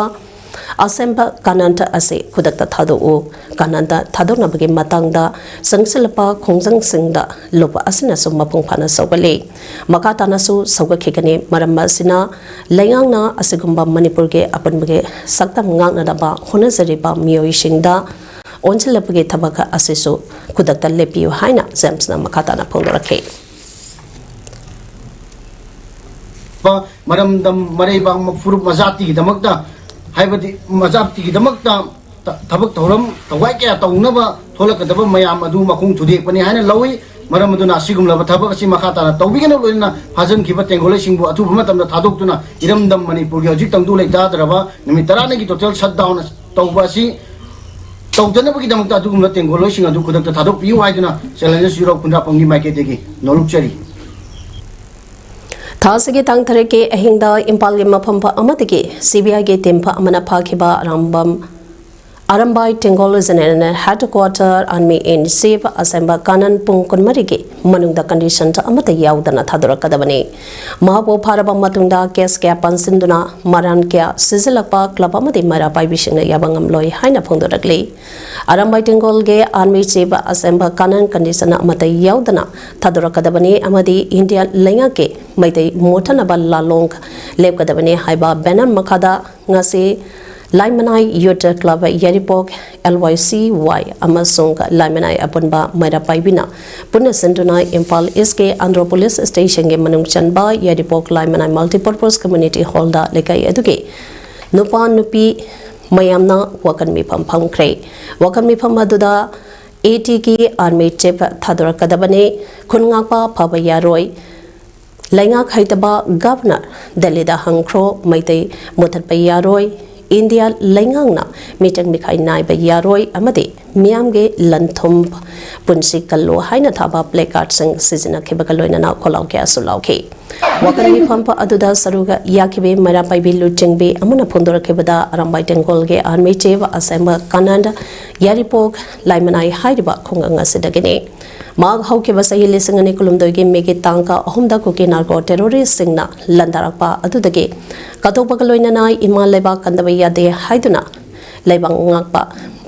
ꯑꯁꯦꯝꯕ ꯀꯥꯅꯟꯊ ꯑꯁꯤ ꯈꯨꯗꯛꯇ ꯊꯥꯗꯣꯛꯎ꯫ ꯀꯥꯅꯟꯊ ꯊꯥꯗꯣꯛꯅꯕꯒꯤ ꯃꯇꯥꯡꯗ ꯆꯪꯁꯤꯜꯂꯛꯄ ꯈꯣꯡꯖꯪꯁꯤꯡꯗ ꯂꯨꯞꯄ ꯑꯁꯤꯅꯁꯨ ꯃꯄꯨꯡ ꯐꯥꯅ ꯁꯧꯒꯠꯂꯤ꯫ ꯃꯈꯥ ꯇꯥꯅꯁꯨ ꯁꯧꯒꯠꯈꯤꯒꯅꯤ꯫ ꯃꯔꯝ ꯑꯁꯤꯅ ꯂꯩꯉꯥꯛꯅ ꯑꯁꯤꯒꯨꯝꯕ ꯃꯅꯤꯄꯨꯔꯒꯤ ꯑꯄꯨꯟꯕꯒꯤ ꯁꯛꯇꯝ ꯉꯥꯛꯅꯅꯕ ꯍꯣꯠꯅꯖꯔꯤꯕ ꯃꯤꯑꯣꯏꯁꯤꯡꯗ ꯑꯣꯟꯁꯤꯜꯂꯛꯄꯒꯤ ꯊꯕꯛ ꯑꯁꯤꯁꯨ ꯈꯨꯗꯛꯇ ꯂꯦꯞꯄꯤꯌꯨ ꯍꯥꯏꯅ ꯖꯦꯝꯁꯅ ꯃꯈꯥ ꯇꯥꯅ ꯐꯣꯡꯗꯣꯔꯛꯈꯤ꯫ ꯃꯔꯝꯗꯝ, ꯃꯔꯩꯕꯥꯛ, ꯐꯨꯔꯨꯞ, ꯃꯖꯥꯇꯤꯒꯤꯗꯃꯛꯇ, ꯍꯥꯏꯕꯗꯤ ꯃꯖꯥꯇꯤꯒꯤꯗꯃꯛꯇ ꯊ-, ꯊꯕꯛ ꯊꯧꯔꯝ ꯊꯋꯥꯏ ꯀꯌꯥ ꯇꯧꯅꯕ ꯊꯣꯛꯂꯛꯀꯗꯕ ꯃꯌꯥꯝ ꯑꯗꯨ ꯃꯈꯣꯡ ꯊꯨꯗꯦꯛꯄꯅꯤ ꯍꯥꯏꯅ ꯂꯧꯏ꯫ ꯃꯔꯝ ꯑꯗꯨꯅ ꯑꯁꯤꯒꯨꯝꯂꯕ ꯊꯕꯛ ꯑꯁꯤ ꯃꯈꯥ ꯇꯥꯅ ꯇꯧꯕꯤꯒꯅꯨ, ꯂꯣꯏꯅꯅ ꯐꯥꯖꯤꯟꯈꯤꯕ ꯇꯦꯡꯒꯣꯂꯩꯁꯤꯡꯕꯨ ꯑꯊꯨꯕ ꯃꯇꯝꯗ ꯊꯥꯗꯣꯛꯇꯨꯅ ꯏꯔꯝꯗꯝ ꯃꯅꯤꯄꯨꯔꯒꯤ ꯍꯧꯖꯤꯛ ꯇꯪꯗꯨ ꯂꯩꯇꯥꯗ꯭ꯔꯕ ꯅꯨꯃꯤꯠ ꯇꯔꯥꯅꯤꯒꯤ total shutdown ꯇꯧꯕ ꯑꯁꯤ ꯇꯧꯗꯅꯕꯒꯤꯗꯃꯛꯇ ꯑꯗꯨꯒꯨꯝꯂꯕ ꯇꯦꯡꯒꯣꯂꯩꯁꯤꯡ ꯑꯗꯨ ꯈꯨꯗꯛꯇ ꯊꯥꯗꯣꯛꯄꯤꯌꯨ ꯍꯥꯏꯗꯨꯅ Challengers Europe ꯈꯨꯟꯗ꯭ꯔꯥꯛꯄꯝꯒꯤ ꯃꯥꯏꯀꯩꯗꯒꯤ ꯅꯣꯜꯂꯨꯛꯆꯔꯤ꯫ ꯊꯥ ꯑꯁꯤꯒꯤ ꯇꯥꯡ ꯇꯔꯦꯠꯀꯤ ꯑꯍꯤꯡꯗ ꯏꯝꯐꯥꯜꯒꯤ ꯃꯐꯝ ꯑꯃꯗꯒꯤ CBIꯒꯤ team ꯑꯃꯅ ꯐꯥꯈꯤꯕ Arambam, Arambai ꯇꯦꯡꯒꯣꯜ General Headquarter Army in Chief ꯑꯁꯦꯝꯕ Kanan ꯄꯨꯡ ꯀꯨꯟꯃꯔꯤꯒꯤ ꯃꯅꯨꯡꯗ condition ꯑꯃꯠꯇ ꯌꯥꯎꯗꯅ ꯊꯥꯗꯣꯔꯛꯀꯗꯕꯅꯤ꯫ ꯃꯍꯥꯛꯄꯨ ꯐꯥꯔꯕ ꯃꯇꯨꯡꯗ case ꯀꯌꯥ ꯄꯟꯁꯤꯟꯗꯨꯅ ꯃꯔꯥꯟ ꯀꯌꯥ ꯁꯤꯖꯤꯜꯂꯛꯄ club ꯑꯃꯗꯤ ꯃꯩꯔꯥ ꯄꯥꯏꯕꯤꯁꯤꯡꯅ ꯌꯥꯕ ꯉꯝꯂꯣꯏ ꯍꯥꯏꯅ ꯐꯣꯡꯗꯣꯔꯛꯂꯤ꯫ Arambai ꯇꯦꯡꯒꯣꯜꯒꯤ army chief ꯑꯁꯦꯝꯕ Kanan condition ꯑꯃꯠꯇ ꯌꯥꯎꯗꯅ ꯊꯥꯗꯣꯔꯛꯀꯗꯕꯅꯤ ꯑꯃꯗꯤ ꯏꯟꯗꯤꯌꯥ ꯂꯩꯉꯥꯛꯀꯤ ꯃꯩꯇꯩ ꯃꯨꯠꯊꯅꯕ ꯂꯥꯂꯣꯡ ꯂꯦꯞꯀꯗꯕꯅꯤ ꯍꯥꯏꯕ banner ꯃꯈꯥꯗ ꯉꯁꯤ ꯂꯥꯏꯃꯅꯥꯏ Youth Club ꯌꯥꯏꯔꯤꯄꯣꯛ, LYCY ꯑꯃꯁꯨꯡ ꯂꯥꯏꯃꯅꯥꯏ ꯑꯄꯨꯟꯕ ꯃꯩꯔꯥ ꯄꯥꯏꯕꯤꯅ ꯄꯨꯟꯅ ꯁꯤꯟꯗꯨꯅ ꯏꯝꯐꯥꯜ Eastꯀꯤ ꯑꯟꯗ꯭ꯔꯣ police stationꯒꯤ ꯃꯅꯨꯡ ꯆꯟꯕ ꯌꯥꯏꯔꯤꯄꯣꯛ ꯂꯥꯏꯃꯅꯥꯏ Multipurpose Community Hallꯗ ꯂꯩꯀꯥꯏ ꯑꯗꯨꯒꯤ ꯅꯨꯄꯥ ꯅꯨꯄꯤ ꯃꯌꯥꯝꯅ ꯋꯥꯀꯟ ꯃꯤꯐꯝ ꯐꯝꯈ꯭ꯔꯦ꯫ ꯋꯥꯀꯟ ꯃꯤꯐꯝ ꯑꯗꯨꯗ ATꯒꯤ army chief ꯊꯥꯗꯣꯔꯛꯀꯗꯕꯅꯤ, ꯈꯨꯟ ꯉꯥꯛꯄ ꯐꯕ ꯌꯥꯔꯣꯏ, ꯂꯩꯉꯥꯛ ꯍꯩꯇꯕ governor ꯗꯦꯜꯂꯤꯗ ꯍꯪꯈ꯭ꯔꯣ, ꯃꯩꯇꯩ ꯃꯨꯊꯠꯄ ꯌꯥꯔꯣꯏ, ꯏꯟꯗꯤꯌꯥ ꯂꯩꯉꯥꯛꯅ ꯃꯤꯆꯪ ꯃꯤꯈꯥꯏ ꯅꯥꯏꯕ ꯌꯥꯔꯣꯏ ꯑꯃꯗꯤ ꯃꯤꯌꯥꯝꯒꯤ ꯂꯟ ꯊꯨꯝ ꯄꯨꯟꯁꯤ ꯀꯜꯂꯨ ꯍꯥꯏꯅ ꯊꯥꯕ placardꯁꯤꯡ ꯁꯤꯖꯤꯟꯅꯈꯤꯕꯒ ꯂꯣꯏꯅꯅ ꯈꯣꯜꯂꯥꯎ ꯀꯌꯥꯁꯨ ꯂꯥꯎꯈꯤ꯫ ꯋꯥꯀꯟ ꯃꯤꯐꯝ ꯑꯗꯨꯗ ꯁꯔꯨꯛ ꯌꯥꯈꯤꯕꯤ ꯃꯩꯔꯥ ꯄꯥꯏꯕꯤ ꯂꯨꯆꯤꯡꯕꯤ ꯑꯃꯅ ꯐꯣꯡꯗꯣꯔꯛꯈꯤꯕꯗ ꯑꯔꯥꯝꯕꯥꯏ ꯇꯦꯡꯒꯣꯜꯒꯤ army chief ꯑꯁꯦꯝꯕ ꯀꯥꯅꯟ ꯌꯥꯏꯔꯤꯄꯣꯛ ꯂꯥꯏꯃꯅꯥꯏ ꯍꯥꯏꯔꯤꯕ ꯈꯨꯡꯒꯪ ꯑꯁꯤꯗꯒꯤꯅꯤ꯫ ꯃꯍꯥꯛ ꯍꯧꯈꯤꯕ ꯆꯍꯤ ꯂꯤꯁꯤꯡ ꯑꯅꯤ ꯀꯨꯟꯍꯨꯝꯗꯣꯏꯒꯤ ꯃꯦꯒꯤ ꯇꯥꯡ ꯑꯍꯨꯝꯗ ꯀꯨꯀꯤ narco terroristꯁꯤꯡꯅ ꯂꯟꯗꯥꯔꯛꯄ ꯑꯗꯨꯗꯒꯤ ꯀꯠꯊꯣꯛꯄꯒ ꯂꯣꯏꯅꯅ ꯏꯃꯥ ꯂꯩꯕꯥꯛ ꯀꯟꯗꯕ ꯌꯥꯗꯦ ꯍꯥꯏꯗꯨꯅ ꯂꯩꯕꯥꯛ ꯉꯥꯛꯄ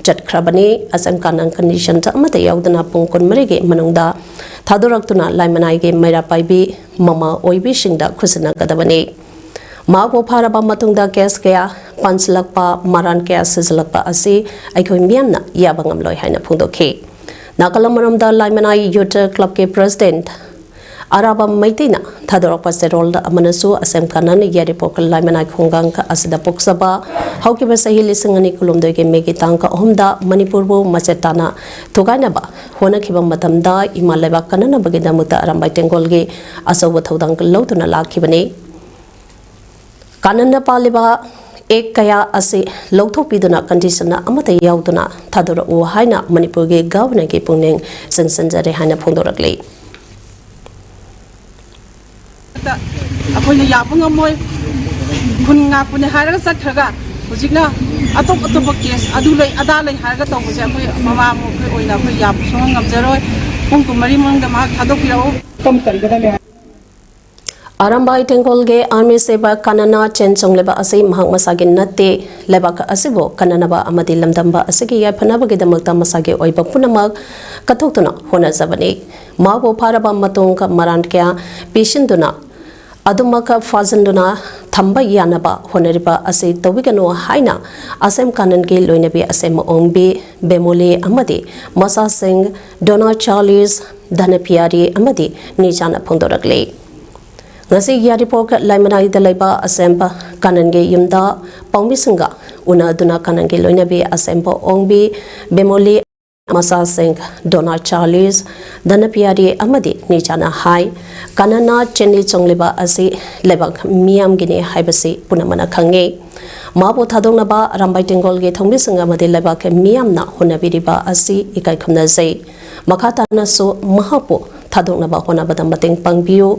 ꯆꯠꯈ꯭ꯔꯕꯅꯤ꯫ ꯑꯁꯦꯝ ꯀꯥꯅꯟ condition ꯑꯃꯠꯇ ꯌꯥꯎꯗꯅ ꯄꯨꯡ ꯀꯨꯟꯃꯔꯤꯒꯤ ꯃꯅꯨꯡꯗ ꯊꯥꯗꯣꯔꯛꯇꯨꯅ ꯂꯥꯏꯃꯅꯥꯏꯒꯤ ꯃꯩꯔꯥ ꯄꯥꯏꯕꯤ ꯃꯃꯥ ꯑꯣꯏꯕꯤꯁꯤꯡꯗ ꯈꯨꯠꯁꯤꯟꯅꯒꯗꯕꯅꯤ꯫ ꯃꯍꯥꯛꯄꯨ ꯐꯥꯔꯕ ꯃꯇꯨꯡꯗ case ꯀꯌꯥ ꯄꯥꯟꯁꯤꯜꯂꯛꯄ, ꯃꯔꯥꯟ ꯀꯌꯥ ꯁꯤꯖꯤꯜꯂꯛꯄ ꯑꯁꯤ ꯑꯩꯈꯣꯏ ꯃꯤꯌꯥꯝꯅ ꯌꯥꯕ ꯉꯝꯂꯣꯏ ꯍꯥꯏꯅ ꯐꯣꯡꯗꯣꯛꯈꯤ꯫ ꯅꯥꯀꯜ ꯑꯃꯔꯣꯝꯗ ꯂꯥꯏꯃꯅꯥꯏ Youth Clubꯀꯤ president ꯑꯔꯥꯕ ꯃꯩꯇꯩꯅ ꯊꯥꯗꯣꯔꯛꯄ ꯆꯦꯔꯣꯜ ꯑꯃꯅꯁꯨ ꯑꯁꯦꯝ ꯀꯥꯅꯟ ꯌꯥꯏꯔꯤꯄꯣꯛ ꯂꯥꯏꯃꯅꯥꯏ ꯈꯨꯡꯒꯪ ꯑꯁꯤꯗ ꯄꯣꯛꯆꯕ ꯍꯧꯈꯤꯕ ꯆꯍꯤ ꯂꯤꯁꯤꯡ ꯑꯅꯤ ꯀꯨꯟꯍꯨꯝꯗꯣꯏꯒꯤ ꯃꯦꯒꯤ ꯇꯥꯡ ꯑꯍꯨꯝꯗ ꯃꯅꯤꯄꯨꯔꯕꯨ ꯃꯆꯦꯠ ꯇꯥꯅ ꯊꯨꯒꯥꯏꯅꯕ ꯍꯣꯠꯅꯈꯤꯕ ꯃꯇꯝꯗ ꯏꯃꯥ ꯂꯩꯕꯥꯛ ꯀꯟꯅꯅꯕꯒꯤꯗꯃꯛꯇ ꯑꯔꯥꯝꯕꯥꯏ ꯇꯦꯡꯒꯣꯜꯒꯤ ꯑꯆꯧꯕ ꯊꯧꯗꯥꯡ ꯂꯧꯗꯨꯅ ꯂꯥꯛꯈꯤꯕꯅꯤ꯫ ꯀꯥꯅꯟꯅ ꯄꯥꯜꯂꯤꯕ ꯑꯦꯛ ꯀꯌꯥ ꯑꯁꯤ ꯂꯧꯊꯣꯛꯄꯤꯗꯨꯅ ꯀꯟꯗꯤꯁꯟ ꯑꯃꯠꯇ ꯌꯥꯎꯗꯅ ꯊꯥꯗꯣꯔꯛꯎ ꯍꯥꯏꯅ ꯃꯅꯤꯄꯨꯔꯒꯤ ꯒꯚꯔꯅꯔꯒꯤ ꯄꯨꯛꯅꯤꯡ ꯆꯤꯡꯁꯤꯟꯖꯔꯦ ꯍꯥꯏꯅ ꯐꯣꯡꯗꯣꯔꯛꯂꯤ꯫ ꯑꯩꯈꯣꯏꯅ ꯌꯥꯕ ꯉꯝꯃꯣꯏ꯫ ꯈꯨꯟ ꯉꯥꯛꯄꯅꯦ ꯍꯥꯏꯔꯒ ꯆꯠꯈ꯭ꯔꯒ ꯍꯧꯖꯤꯛꯅ ꯑꯇꯣꯞ ꯑꯇꯣꯞꯄ ꯀꯦꯁ ꯑꯗꯨ ꯂꯩ ꯑꯗꯥ ꯂꯩ ꯍꯥꯏꯔꯒ ꯇꯧꯕꯁꯦ ꯑꯩꯈꯣꯏ ꯃꯃꯥ ꯑꯩꯈꯣꯏ ꯑꯣꯏꯅ ꯑꯩꯈꯣꯏ ꯌꯥꯕ ꯁꯨꯡꯉꯝ ꯉꯝꯖꯔꯣꯏ꯫ ꯄꯨꯡ ꯀꯨꯟꯃꯔꯤ ꯃꯅꯨꯡꯗ ꯃꯍꯥꯛ ꯊꯥꯗꯣꯛꯄꯤꯔꯛꯎ꯫ ꯑꯔꯥꯝꯕꯥꯏ ꯇꯦꯡꯒꯣꯜꯒꯤ ꯑꯥꯔꯃꯤ ꯁꯦꯕ ꯀꯥꯅꯅ ꯆꯦꯟ ꯆꯣꯡꯂꯤꯕ ꯑꯁꯤ ꯃꯍꯥꯛ ꯃꯁꯥꯒꯤ ꯅꯠꯇꯦ꯫ ꯂꯩꯕꯥꯛ ꯑꯁꯤꯕꯨ ꯀꯟꯅꯅꯕ ꯑꯃꯗꯤ ꯂꯝꯗꯝꯕ ꯑꯁꯤꯒꯤ ꯌꯥꯏꯐꯅꯕꯒꯤꯗꯃꯛꯇ ꯃꯁꯥꯒꯤ ꯑꯣꯏꯕ ꯄꯨꯝꯅꯃꯛ ꯀꯠꯊꯣꯛꯇꯨꯅ ꯍꯣꯠꯅꯖꯕꯅꯤ꯫ ꯃꯍꯥꯛꯄꯨ ꯐꯥꯔꯕ ꯃꯇꯨꯡ ꯃꯔꯥꯟ ꯀꯌꯥ ꯄꯤꯁꯤꯟꯗꯨꯅ ꯑꯗꯨꯃꯛ ꯐꯥꯖꯤꯟꯗꯨꯅ ꯊꯝꯕ ꯌꯥꯅꯕ ꯍꯣꯠꯅꯔꯤꯕ ꯑꯁꯤ ꯇꯧꯕꯤꯒꯅꯨ ꯍꯥꯏꯅ ꯑꯁꯦꯝ ꯀꯥꯅꯟꯒꯤ ꯂꯣꯏꯅꯕꯤ ꯑꯁꯦꯝ ꯑꯣꯡꯕꯤ ꯕꯦꯃꯣꯂꯤ ꯑꯃꯗꯤ ꯃꯆꯥꯁꯤꯡ ꯗꯣꯅꯥ ꯆꯥꯔꯂꯤꯁ, ꯙꯅꯄꯤꯌꯥꯔꯤ ꯑꯃꯗꯤ ꯅꯤꯖꯥꯅ ꯐꯣꯡꯗꯣꯔꯛꯂꯤ꯫ ꯉꯁꯤ ꯌꯥꯏꯔꯤꯄꯣꯛ ꯂꯥꯏꯃꯅꯥꯏꯗ ꯂꯩꯕ ꯑꯁꯦꯝ ꯀꯥꯅꯟꯒꯤ ꯌꯨꯝꯗ ꯄꯥꯎꯃꯤꯁꯤꯡꯒ ꯎꯅꯗꯨꯅ ꯀꯥꯅꯟꯒꯤ ꯂꯣꯏꯅꯕꯤ ꯑꯁꯦꯝ ꯑꯣꯡꯕꯤ ꯕꯦꯃꯣꯂꯤ ꯃꯆꯥꯁꯤꯡ ꯗꯣꯅꯥ ꯆꯥꯔꯂꯤꯁ, ꯙꯅꯄꯤꯌꯥꯔꯤ ꯑꯃꯗꯤ ꯅꯤꯖꯥꯅ ꯍꯥꯏ, ꯀꯥꯅꯟꯅ ꯆꯦꯟꯅꯤ ꯆꯣꯡꯂꯤꯕ ꯑꯁꯤ ꯂꯩꯕꯥꯛ ꯃꯤꯌꯥꯝꯒꯤꯅꯤ ꯍꯥꯏꯕꯁꯤ ꯄꯨꯝꯅꯃꯛꯅ ꯈꯪꯉꯤ꯫ ꯃꯥꯕꯨ ꯊꯥꯗꯣꯛꯅꯕ ꯑꯔꯥꯝꯕꯥꯏ ꯇꯦꯡꯒꯣꯜꯒꯤ ꯊꯧꯃꯤꯁꯤꯡ ꯑꯃꯗꯤ ꯂꯩꯕꯥꯛꯀꯤ ꯃꯤꯌꯥꯝꯅ ꯍꯣꯠꯅꯕꯤꯔꯤꯕ ꯑꯁꯤ ꯏꯀꯥꯏ ꯈꯨꯝꯅꯖꯩ꯫ ꯃꯈꯥ ꯇꯥꯅꯁꯨ ꯃꯍꯥꯛꯄꯨ ꯊꯥꯗꯣꯛꯅꯕ ꯍꯣꯠꯅꯕꯗ ꯃꯇꯦꯡ ꯄꯥꯡꯕꯤꯌꯨ꯫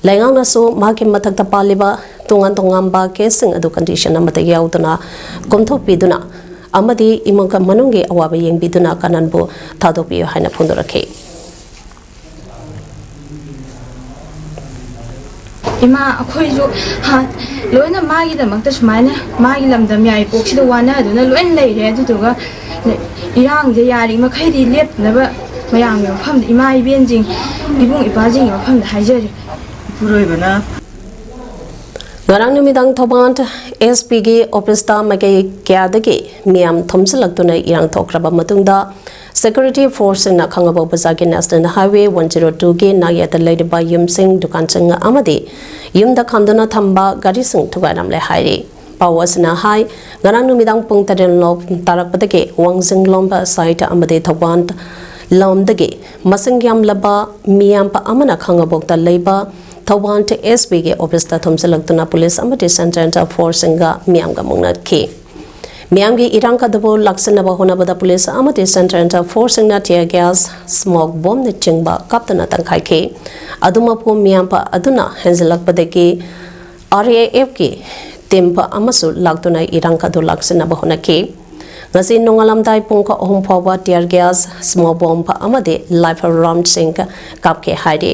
ꯂꯩꯉꯥꯛꯅꯁꯨ ꯃꯍꯥꯛꯀꯤ ꯃꯊꯛꯇ ꯄꯥꯜꯂꯤꯕ ꯇꯣꯉꯥꯟ ꯇꯣꯉꯥꯟꯕ ꯀꯦꯁꯁꯤꯡ ꯑꯗꯨ ꯀꯟꯗꯤꯁꯟ ꯑꯃꯠꯇ ꯌꯥꯎꯗꯅ ꯀꯣꯝꯊꯣꯛꯄꯤꯗꯨꯅ ꯑꯃꯗꯤ ꯏꯃꯨꯡ ꯃꯅꯨꯡꯒꯤ ꯑꯋꯥꯕ ꯌꯦꯡꯕꯤꯗꯨꯅ ꯀꯥꯅꯟꯕꯨ ꯊꯥꯗꯣꯛꯄꯤꯌꯨ ꯍꯥꯏꯅ ꯐꯣꯡꯗꯣꯔꯛꯈꯤ꯫ ꯏꯃꯥ ꯑꯩꯈꯣꯏꯁꯨ ꯍꯥ- ꯂꯣꯏꯅ ꯃꯥꯒꯤꯗꯃꯛꯇ ꯁꯨꯃꯥꯏꯅ ꯃꯥꯒꯤ ꯂꯝꯗꯝ ꯌꯥꯏꯔꯤꯄꯣꯛꯁꯤꯗ ꯋꯥꯅꯗꯨꯅ ꯂꯣꯏꯅ ꯂꯩꯔꯦ꯫ ꯑꯗꯨꯗꯨꯒ ꯏꯔꯥꯡꯁꯦ ꯌꯥꯔꯤꯃꯈꯩꯗꯤ ꯂꯦꯞꯅꯕ ꯃꯌꯥꯝꯒꯤ ꯃꯐꯝꯗ, ꯏꯃꯥ ꯏꯕꯦꯟꯁꯤꯡ, ꯏꯕꯨꯡ ꯏꯄꯥꯁꯤꯡꯒꯤ ꯃꯐꯝꯗ ꯍꯥꯏꯖꯔꯤ꯫ ꯏꯄꯨꯔꯣꯏꯕꯅ ꯉꯔꯥꯡ ꯅꯨꯃꯤꯗꯥꯡ ꯊꯧꯕꯥꯜ ꯑꯦꯁ ꯄꯤꯒꯤ ꯑꯣꯐꯤꯁꯇ ꯃꯥꯏꯀꯩ ꯀꯌꯥꯗꯒꯤ ꯃꯤꯌꯥꯝ ꯊꯣꯝꯖꯤꯜꯂꯛꯇꯨꯅ ꯏꯔꯥꯡ ꯊꯣꯛꯈ꯭ꯔꯕ ꯃꯇꯨꯡꯗ Security forceꯁꯤꯡꯅ ꯈꯥꯡꯉꯕꯣꯛ ꯕꯖꯥꯔꯒꯤ National Highway one zero twoꯒꯤ ꯅꯥꯛꯌꯦꯠꯇ ꯂꯩꯔꯤꯕ ꯌꯨꯝꯁꯤꯡ, ꯗꯨꯀꯥꯟꯁꯤꯡ ꯑꯃꯗꯤ ꯌꯨꯝꯗ ꯈꯥꯝꯗꯨꯅ ꯊꯝꯕ ꯒꯥꯔꯤꯁꯤꯡ ꯊꯨꯒꯥꯏꯔꯝꯂꯦ ꯍꯥꯏꯔꯤ꯫ ꯄꯥꯎ ꯑꯁꯤꯅ ꯍꯥꯏ, ꯉꯔꯥꯡ ꯅꯨꯃꯤꯗꯥꯡ ꯄꯨꯡ ꯇꯔꯦꯠ ꯂꯣꯝ ꯇꯥꯔꯛꯄꯗꯒꯤ ꯋꯥꯡꯖꯤꯡ ꯂꯣꯝꯕ side ꯑꯃꯗꯤ ꯊꯧꯕꯥꯜ ꯂꯣꯝꯗꯒꯤ ꯃꯁꯤꯡ ꯌꯥꯝꯂꯕ ꯃꯤꯌꯥꯝꯕ ꯑꯃꯅ ꯈꯥꯡꯉꯕꯣꯛꯇ ꯂꯩꯕ ꯊꯧꯕꯥꯜ ꯑꯦꯁ ꯄꯤꯒꯤ ꯑꯣꯐꯤꯁꯇ ꯊꯣꯝꯖꯤꯜꯂꯛꯇꯨꯅ ꯄꯨꯂꯤꯁ ꯑꯃꯗꯤ Central Forceꯁꯤꯡꯒ ꯃꯤꯌꯥꯝꯒ ꯃꯨꯛꯅꯈꯤ꯫ ꯃꯤꯌꯥꯝꯒꯤ ꯏꯔꯥꯡ ꯑꯗꯨꯕꯨ ꯂꯥꯛꯁꯤꯟꯅꯕ ꯍꯣꯠꯅꯕꯗ ꯄꯨꯂꯤꯁ ꯑꯃꯗꯤ Central Forceꯁꯤꯡꯅ tear gas, smoke bombꯅꯆꯤꯡꯕ ꯀꯥꯞꯇꯨꯅ ꯇꯪꯈꯥꯏꯈꯤ꯫ ꯑꯗꯨꯃꯛꯄꯨ ꯃꯤꯌꯥꯝꯕ ꯑꯗꯨꯅ ꯍꯦꯟꯖꯤꯜꯂꯛꯄꯗꯒꯤ RAFꯀꯤ team ꯑꯃꯁꯨ ꯂꯥꯛꯇꯨꯅ ꯏꯔꯥꯡ ꯑꯗꯨ ꯂꯥꯛꯁꯤꯟꯅꯕ ꯍꯣꯠꯅꯈꯤ꯫ ꯉꯁꯤ ꯅꯣꯡꯉꯥꯜꯂꯝꯗꯥꯏ ꯄꯨꯡ ꯑꯍꯨꯝ ꯐꯥꯎꯕ tear gas, smoke bomb ꯑꯃꯗꯤ rifle roundꯁꯤꯡ ꯀꯥꯞꯈꯤ ꯍꯥꯏꯔꯤ꯫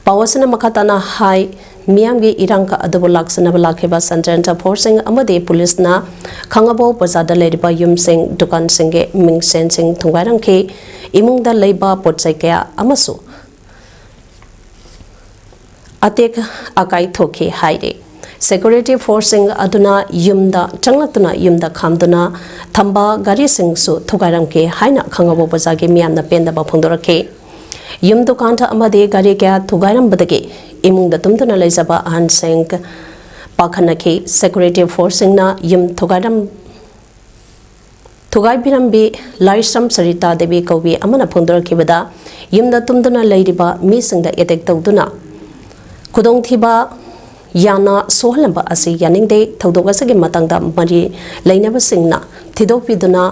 ꯄꯥꯎ ꯑꯁꯤꯅ ꯃꯈꯥ ꯇꯥꯅ ꯍꯥꯏ, ꯃꯤꯌꯥꯝꯒꯤ ꯏꯔꯥꯡ ꯑꯗꯨꯕꯨ ꯂꯥꯛꯁꯤꯟꯅꯕ ꯂꯥꯛꯈꯤꯕ Central Forceꯁꯤꯡ ꯑꯃꯗꯤ ꯄꯨꯂꯤꯁꯅ ꯈꯥꯡꯉꯕꯣꯛ ꯕꯖꯥꯔꯗ ꯂꯩꯔꯤꯕ ꯌꯨꯝꯁꯤꯡ, ꯗꯨꯀꯥꯟꯁꯤꯡꯒꯤ ꯃꯤꯡꯁꯦꯟꯁꯤꯡ ꯊꯨꯒꯥꯏꯔꯝꯈꯤ꯫ ꯏꯃꯨꯡꯗ ꯂꯩꯕ ꯄꯣꯠ ꯆꯩ ꯀꯌꯥ ꯑꯃꯁꯨ ꯑꯇꯦꯛ ꯑꯀꯥꯏ ꯊꯣꯛꯈꯤ ꯍꯥꯏꯔꯤ꯫ Security Forceꯁꯤꯡ ꯑꯗꯨꯅ ꯌꯨꯝꯗ ꯆꯪꯂꯛꯇꯨꯅ ꯌꯨꯝꯗ ꯈꯥꯝꯗꯨꯅ ꯊꯝꯕ ꯒꯥꯔꯤꯁꯤꯡꯁꯨ ꯊꯨꯒꯥꯏꯔꯝꯈꯤ ꯍꯥꯏꯅ ꯈꯥꯡꯉꯕꯣꯛ ꯕꯖꯥꯔꯒꯤ ꯃꯤꯌꯥꯝꯅ ꯄꯦꯟꯗꯕ ꯐꯣꯡꯗꯣꯔꯛꯈꯤ꯫ ꯌꯨꯝ, ꯗꯨꯀꯥꯟ ꯑꯃꯗꯤ ꯒꯥꯔꯤ ꯀꯌꯥ ꯊꯨꯒꯥꯏꯔꯝꯕꯗꯒꯤ ꯏꯃꯨꯡꯗ ꯇꯨꯝꯗꯨꯅ ꯂꯩꯖꯕ ꯑꯍꯟꯁꯤꯡ ꯄꯥꯈꯠꯅꯈꯤ꯫ Security Forceꯁꯤꯡꯅ ꯌꯨꯝ ꯊꯨꯒꯥꯏꯔꯝ-, ꯊꯨꯒꯥꯏꯕꯤꯔꯝꯕꯤ ꯂꯥꯏꯁ꯭ꯔꯝ ꯁꯔꯤꯇꯥ ꯗꯦꯕꯤ ꯀꯧꯕꯤ ꯑꯃꯅ ꯐꯣꯡꯗꯣꯔꯛꯈꯤꯕꯗ, ꯌꯨꯝꯗ ꯇꯨꯝꯗꯨꯅ ꯂꯩꯔꯤꯕ ꯃꯤꯁꯤꯡꯗ attack ꯇꯧꯗꯨꯅ ꯈꯨꯗꯣꯡꯊꯤꯕ ꯌꯥꯅ ꯁꯣꯛꯍꯜꯂꯝꯕ ꯑꯁꯤ ꯌꯥꯅꯤꯡꯗꯦ꯫ ꯊꯧꯗꯣꯛ ꯑꯁꯤꯒꯤ ꯃꯇꯥꯡꯗ ꯃꯔꯤ ꯂꯩꯅꯕꯁꯤꯡꯅ ꯊꯤꯗꯣꯛꯄꯤꯗꯨꯅ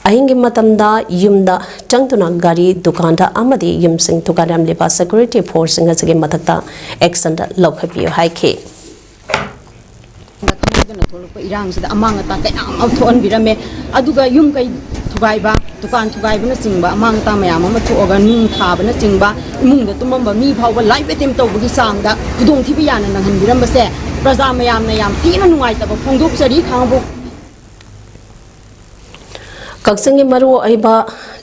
ꯑꯍꯤꯡꯒꯤ ꯃꯇꯝꯗ ꯌꯨꯝꯗ ꯆꯪꯗꯨꯅ ꯒꯥꯔꯤ, ꯗꯨꯀꯥꯟꯗ ꯑꯃꯗꯤ ꯌꯨꯝꯁꯤꯡ ꯊꯨꯒꯥꯏꯔꯝꯂꯤꯕ Security Forceꯁꯤꯡ ꯑꯁꯤꯒꯤ ꯃꯊꯛꯇ action ꯂꯧꯈꯠꯄꯤꯌꯨ ꯍꯥꯏꯈꯤ꯫ ꯈꯪꯍꯧꯗꯅ ꯊꯣꯛꯂꯛꯄ ꯏꯔꯥꯡꯁꯤꯗ ꯑꯃꯥꯡ ꯑꯇꯥ ꯀꯌꯥ ꯑꯃ ꯊꯣꯛꯍꯟꯕꯤꯔꯝꯃꯦ꯫ ꯑꯗꯨꯒ ꯌꯨꯝ ꯀꯩ ꯊꯨꯒꯥꯏꯕ, ꯗꯨꯀꯥꯟ ꯊꯨꯒꯥꯏꯕꯅꯆꯤꯡꯕ ꯑꯃꯥꯡ ꯑꯇꯥ ꯃꯌꯥꯝ ꯑꯃ ꯊꯣꯛꯑꯒ ꯅꯨꯡ ꯊꯥꯕꯅꯆꯤꯡꯕ, ꯏꯃꯨꯡꯗ ꯇꯨꯝꯃꯝꯕ ꯃꯤ ꯐꯥꯎꯕ life attempt ꯇꯧꯕꯒꯤ ꯆꯥꯡꯗ ꯈꯨꯗꯣꯡꯊꯤꯕ ꯌꯥꯝꯅ ꯅꯪꯍꯟꯕꯤꯔꯝꯕꯁꯦ ꯄ꯭ꯔꯖꯥ ꯃꯌꯥꯝꯅ ꯌꯥꯝ ꯊꯤꯅ ꯅꯨꯡꯉꯥꯏꯇꯕ ꯐꯣꯡꯗꯣꯛꯆꯔꯤ꯫ ꯈꯥꯡꯉꯕꯣꯛ ꯀꯛꯆꯤꯡꯒꯤ ꯃꯔꯨꯑꯣꯏꯕ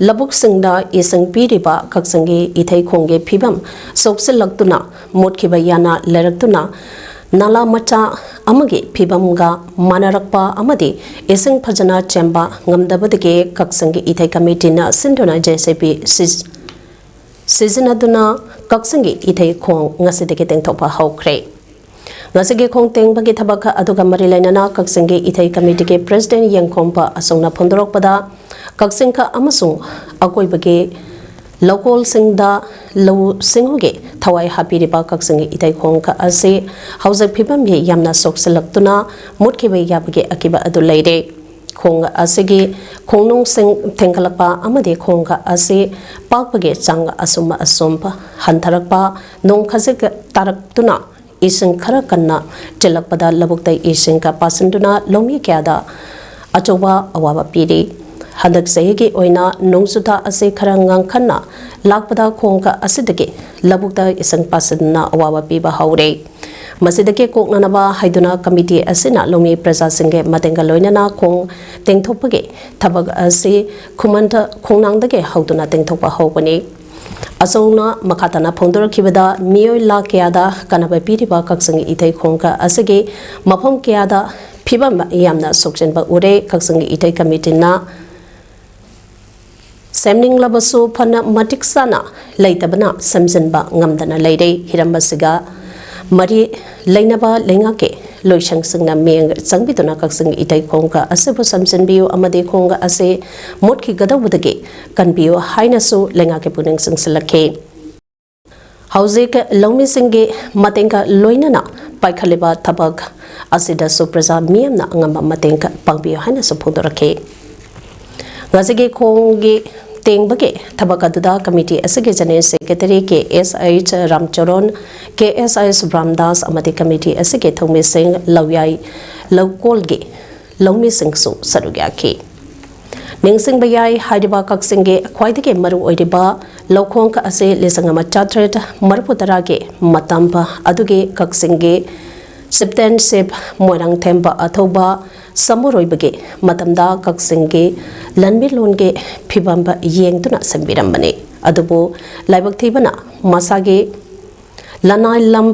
ꯂꯧꯕꯨꯛꯁꯤꯡꯗ ꯏꯁꯤꯡ ꯄꯤꯔꯤꯕ ꯀꯛꯆꯤꯡꯒꯤ ꯏꯊꯩ ꯈꯣꯡꯒꯤ ꯐꯤꯕꯝ ꯁꯣꯛꯆꯤꯜꯂꯛꯇꯨꯅ ꯃꯨꯠꯈꯤꯕ ꯌꯥꯅ ꯂꯩꯔꯛꯇꯨꯅ ꯅꯥꯂꯥ ꯃꯆꯥ ꯑꯃꯒꯤ ꯐꯤꯕꯝꯒ ꯃꯥꯟꯅꯔꯛꯄ ꯑꯃꯗꯤ ꯏꯁꯤꯡ ꯐꯖꯅ ꯆꯦꯟꯕ ꯉꯝꯗꯕꯗꯒꯤ ꯀꯛꯆꯤꯡꯒꯤ ꯏꯊꯩ ꯀꯃꯤꯇꯤꯅ ꯁꯤꯟꯗꯨꯅ ꯖꯦ ꯁꯤ ꯕꯤ ꯁꯤꯖ-, ꯁꯤꯖꯤꯟꯅꯗꯨꯅ ꯀꯛꯆꯤꯡꯒꯤ ꯏꯊꯩ ꯈꯣꯡ ꯉꯁꯤꯗꯒꯤ ꯇꯦꯡꯊꯣꯛꯄ ꯍꯧꯈ꯭ꯔꯦ꯫ ꯉꯁꯤꯒꯤ ꯈꯣꯡ ꯇꯦꯡꯕꯒꯤ ꯊꯕꯛ ꯑꯗꯨꯒ ꯃꯔꯤ ꯂꯩꯅꯅ ꯀꯛꯆꯤꯡꯒꯤ ꯏꯊꯩ ꯀꯃꯤꯇꯤꯒꯤ ꯄ꯭ꯔꯦꯁꯤꯗꯦꯟ ꯌꯦꯡꯈꯣꯝꯕ ꯑꯁꯣꯛꯅ ꯐꯣꯡꯗꯣꯔꯛꯄꯗ, ꯀꯛꯆꯤꯡ ꯑꯃꯁꯨꯡ ꯑꯀꯣꯏꯕꯒꯤ ꯂꯧꯀꯣꯜꯁꯤꯡꯗ ꯂꯧꯎ ꯁꯤꯡꯎꯒꯤ ꯊꯋꯥꯏ ꯍꯥꯞꯄꯤꯔꯤꯕ ꯀꯛꯆꯤꯡꯒꯤ ꯏꯊꯩ ꯈꯣꯡ ꯑꯁꯤ ꯍꯧꯖꯤꯛ ꯐꯤꯕꯝꯒꯤ ꯌꯥꯝꯅ ꯁꯣꯛꯆꯤꯜꯂꯛꯇꯨꯅ ꯃꯨꯠꯈꯤꯕ ꯌꯥꯕꯒꯤ ꯑꯀꯤꯕ ꯑꯗꯨ ꯂꯩꯔꯦ꯫ ꯈꯣꯡ ꯑꯁꯤꯒꯤ ꯈꯣꯡꯅꯨꯡꯁꯤꯡ ꯊꯦꯡꯒꯠꯂꯛꯄ ꯑꯃꯗꯤ ꯈꯣꯡ ꯑꯁꯤ ꯄꯥꯛꯄꯒꯤ ꯆꯥꯡ ꯑꯁꯨꯝ ꯑꯁꯨꯝ ꯍꯟꯊꯔꯛꯄ, ꯅꯣꯡ ꯈꯖꯤꯛ ꯇꯥꯔꯛꯇꯨꯅ ꯏꯁꯤꯡ ꯈꯔ ꯀꯟꯅ ꯆꯦꯜꯂꯛꯄꯗ ꯂꯧꯕꯨꯛꯇ ꯏꯁꯤꯡꯒ ꯄꯥꯁꯤꯟꯗꯨꯅ ꯂꯧꯃꯤ ꯀꯌꯥꯗ ꯑꯆꯧꯕ ꯑꯋꯥꯕ ꯄꯤꯔꯤ꯫ ꯍꯟꯗꯛ ꯆꯍꯤꯒꯤ ꯑꯣꯏꯅ ꯅꯣꯡꯖꯨꯊꯥ ꯑꯁꯤ ꯈꯔ ꯉꯥꯡꯈꯟꯅ ꯂꯥꯛꯄꯗ ꯈꯣꯡ ꯑꯁꯤꯗꯒꯤ ꯂꯧꯕꯨꯛꯇ ꯏꯁꯤꯡ ꯄꯥꯁꯤꯟꯗꯨꯅ ꯑꯋꯥꯕ ꯄꯤꯕ ꯍꯧꯔꯦ꯫ ꯃꯁꯤꯗꯒꯤ ꯀꯣꯛꯅꯅꯕ ꯍꯥꯏꯗꯨꯅ ꯀꯃꯤꯇꯤ ꯑꯁꯤꯅ ꯂꯧꯃꯤ ꯄ꯭ꯔꯖꯥꯁꯤꯡꯒꯤ ꯃꯇꯦꯡꯒ ꯂꯣꯏꯅꯅ ꯈꯣꯡ ꯇꯦꯡꯊꯣꯛꯄꯒꯤ ꯊꯕꯛ ꯑꯁꯤ ꯈꯨꯃꯟꯊ ꯈꯣꯡꯅꯥꯡꯗꯒꯤ ꯍꯧꯗꯨꯅ ꯇꯦꯡꯊꯣꯛꯄ ꯍꯧꯕꯅꯤ꯫ ꯑꯆꯧꯅ ꯃꯈꯥ ꯇꯥꯅ ꯐꯣꯡꯗꯣꯔꯛꯈꯤꯕꯗ, ꯃꯤꯑꯣꯏ ꯂꯥꯈ ꯀꯌꯥꯗ ꯀꯥꯟꯅꯕ ꯄꯤꯔꯤꯕ ꯀꯛꯆꯤꯡꯒꯤ ꯏꯊꯩ ꯈꯣꯡ ꯑꯁꯤꯒꯤ ꯃꯐꯝ ꯀꯌꯥꯗ ꯐꯤꯕꯝ ꯌꯥꯝꯅ ꯁꯣꯛꯆꯟꯕ ꯎꯔꯦ꯫ ꯀꯛꯆꯤꯡꯒꯤ ꯏꯊꯩ ꯀꯃꯤꯇꯤꯅ ꯁꯦꯝꯅꯤꯡꯂꯕꯁꯨ ꯐꯅ ꯃꯇꯤꯛ ꯆꯥꯅ ꯂꯩꯇꯕꯅ ꯁꯦꯝꯖꯤꯟꯕ ꯉꯝꯗꯅ ꯂꯩꯔꯦ꯫ ꯍꯤꯔꯝ ꯑꯁꯤꯒ ꯃꯔꯤ ꯂꯩꯅꯕ ꯂꯩꯉꯥꯛꯀꯤ ꯂꯣꯏꯁꯪꯁꯤꯡꯅ ꯃꯤꯠꯌꯦꯡ ꯆꯪꯕꯤꯗꯨꯅ ꯀꯛꯆꯤꯡ ꯏꯊꯩ ꯈꯣꯡ ꯑꯁꯤꯕꯨ ꯁꯦꯝꯖꯤꯟꯕꯤꯌꯨ ꯑꯃꯗꯤ ꯈꯣꯡ ꯑꯁꯤ ꯃꯨꯠꯈꯤꯒꯗꯧꯕꯗꯒꯤ ꯀꯟꯕꯤꯌꯨ ꯍꯥꯏꯅꯁꯨ ꯂꯩꯉꯥꯛꯀꯤ ꯄꯨꯛꯅꯤꯡ ꯆꯤꯡꯁꯤꯜꯂꯛꯈꯤ꯫ ꯍꯧꯖꯤꯛ ꯂꯧꯃꯤꯁꯤꯡꯒꯤ ꯃꯇꯦꯡꯒ ꯂꯣꯏꯅꯅ ꯄꯥꯏꯈꯠꯂꯤꯕ ꯊꯕꯛ ꯑꯁꯤꯗꯁꯨ ꯄ꯭ꯔꯖꯥ ꯃꯤꯌꯥꯝꯅ ꯑꯉꯝꯕ ꯃꯇꯦꯡ ꯄꯥꯡꯕꯤꯌꯨ ꯍꯥꯏꯅꯁꯨ ꯐꯣꯡꯗꯣꯔꯛꯈꯤ꯫ ꯉꯁꯤꯒꯤ ꯈꯣꯡꯒꯤ ꯇꯦꯡꯕꯒꯤ ꯊꯕꯛ ꯑꯗꯨꯗ ꯀꯃꯤꯇꯤ ꯑꯁꯤꯒꯤ ꯖꯦꯅꯔꯦꯜ ꯁꯦꯀ꯭ꯔꯦꯇꯔꯤ ꯀꯦ ꯑꯦꯁ ꯑꯩꯆ ꯔꯥꯝꯆꯔꯣꯟ, ꯀꯦ ꯑꯦꯁ ꯑꯩꯆ ꯁꯨꯕ꯭ꯔꯥꯝꯗꯥꯁ ꯑꯃꯗꯤ ꯀꯃꯤꯇꯤ ꯑꯁꯤꯒꯤ ꯊꯧꯃꯤꯁꯤꯡ, ꯂꯧꯌꯥꯏ ꯂꯧꯀꯣꯜꯒꯤ ꯂꯧꯃꯤꯁꯤꯡꯁꯨ ꯁꯔꯨꯛ ꯌꯥꯈꯤ꯫ ꯅꯤꯡꯁꯤꯡꯕ ꯌꯥꯏ, ꯍꯥꯏꯔꯤꯕ ꯀꯛꯆꯤꯡꯒꯤ ꯈ꯭ꯋꯥꯏꯗꯒꯤ ꯃꯔꯨ ꯑꯣꯏꯔꯤꯕ ꯂꯧꯈꯣꯡ ꯑꯁꯤ ꯂꯤꯁꯤꯡ ꯑꯃ ꯆꯥꯇ꯭ꯔꯦꯠ ꯃꯔꯤꯐꯨ ꯇꯔꯥꯒꯤ ꯃꯇꯝ ꯑꯗꯨꯒꯤ ꯀꯛꯆꯤꯡꯒꯤ ꯆꯤꯞꯇꯦꯟꯁꯤꯞ ꯃꯣꯏꯔꯥꯡꯊꯦꯝꯕ ꯑꯊꯧꯕ ꯁꯃꯨꯔꯣꯏꯕꯒꯤ ꯃꯇꯝꯗ ꯀꯛꯆꯤꯡꯒꯤ ꯂꯟꯃꯤꯂꯣꯟꯒꯤ ꯐꯤꯕꯝ ꯌꯦꯡꯗꯨꯅ ꯁꯦꯝꯕꯤꯔꯝꯕꯅꯤ꯫ ꯑꯗꯨꯕꯨ ꯂꯥꯏꯕꯛ ꯊꯤꯕꯅ ꯃꯁꯥꯒꯤ ꯂꯅꯥꯏ ꯂꯝ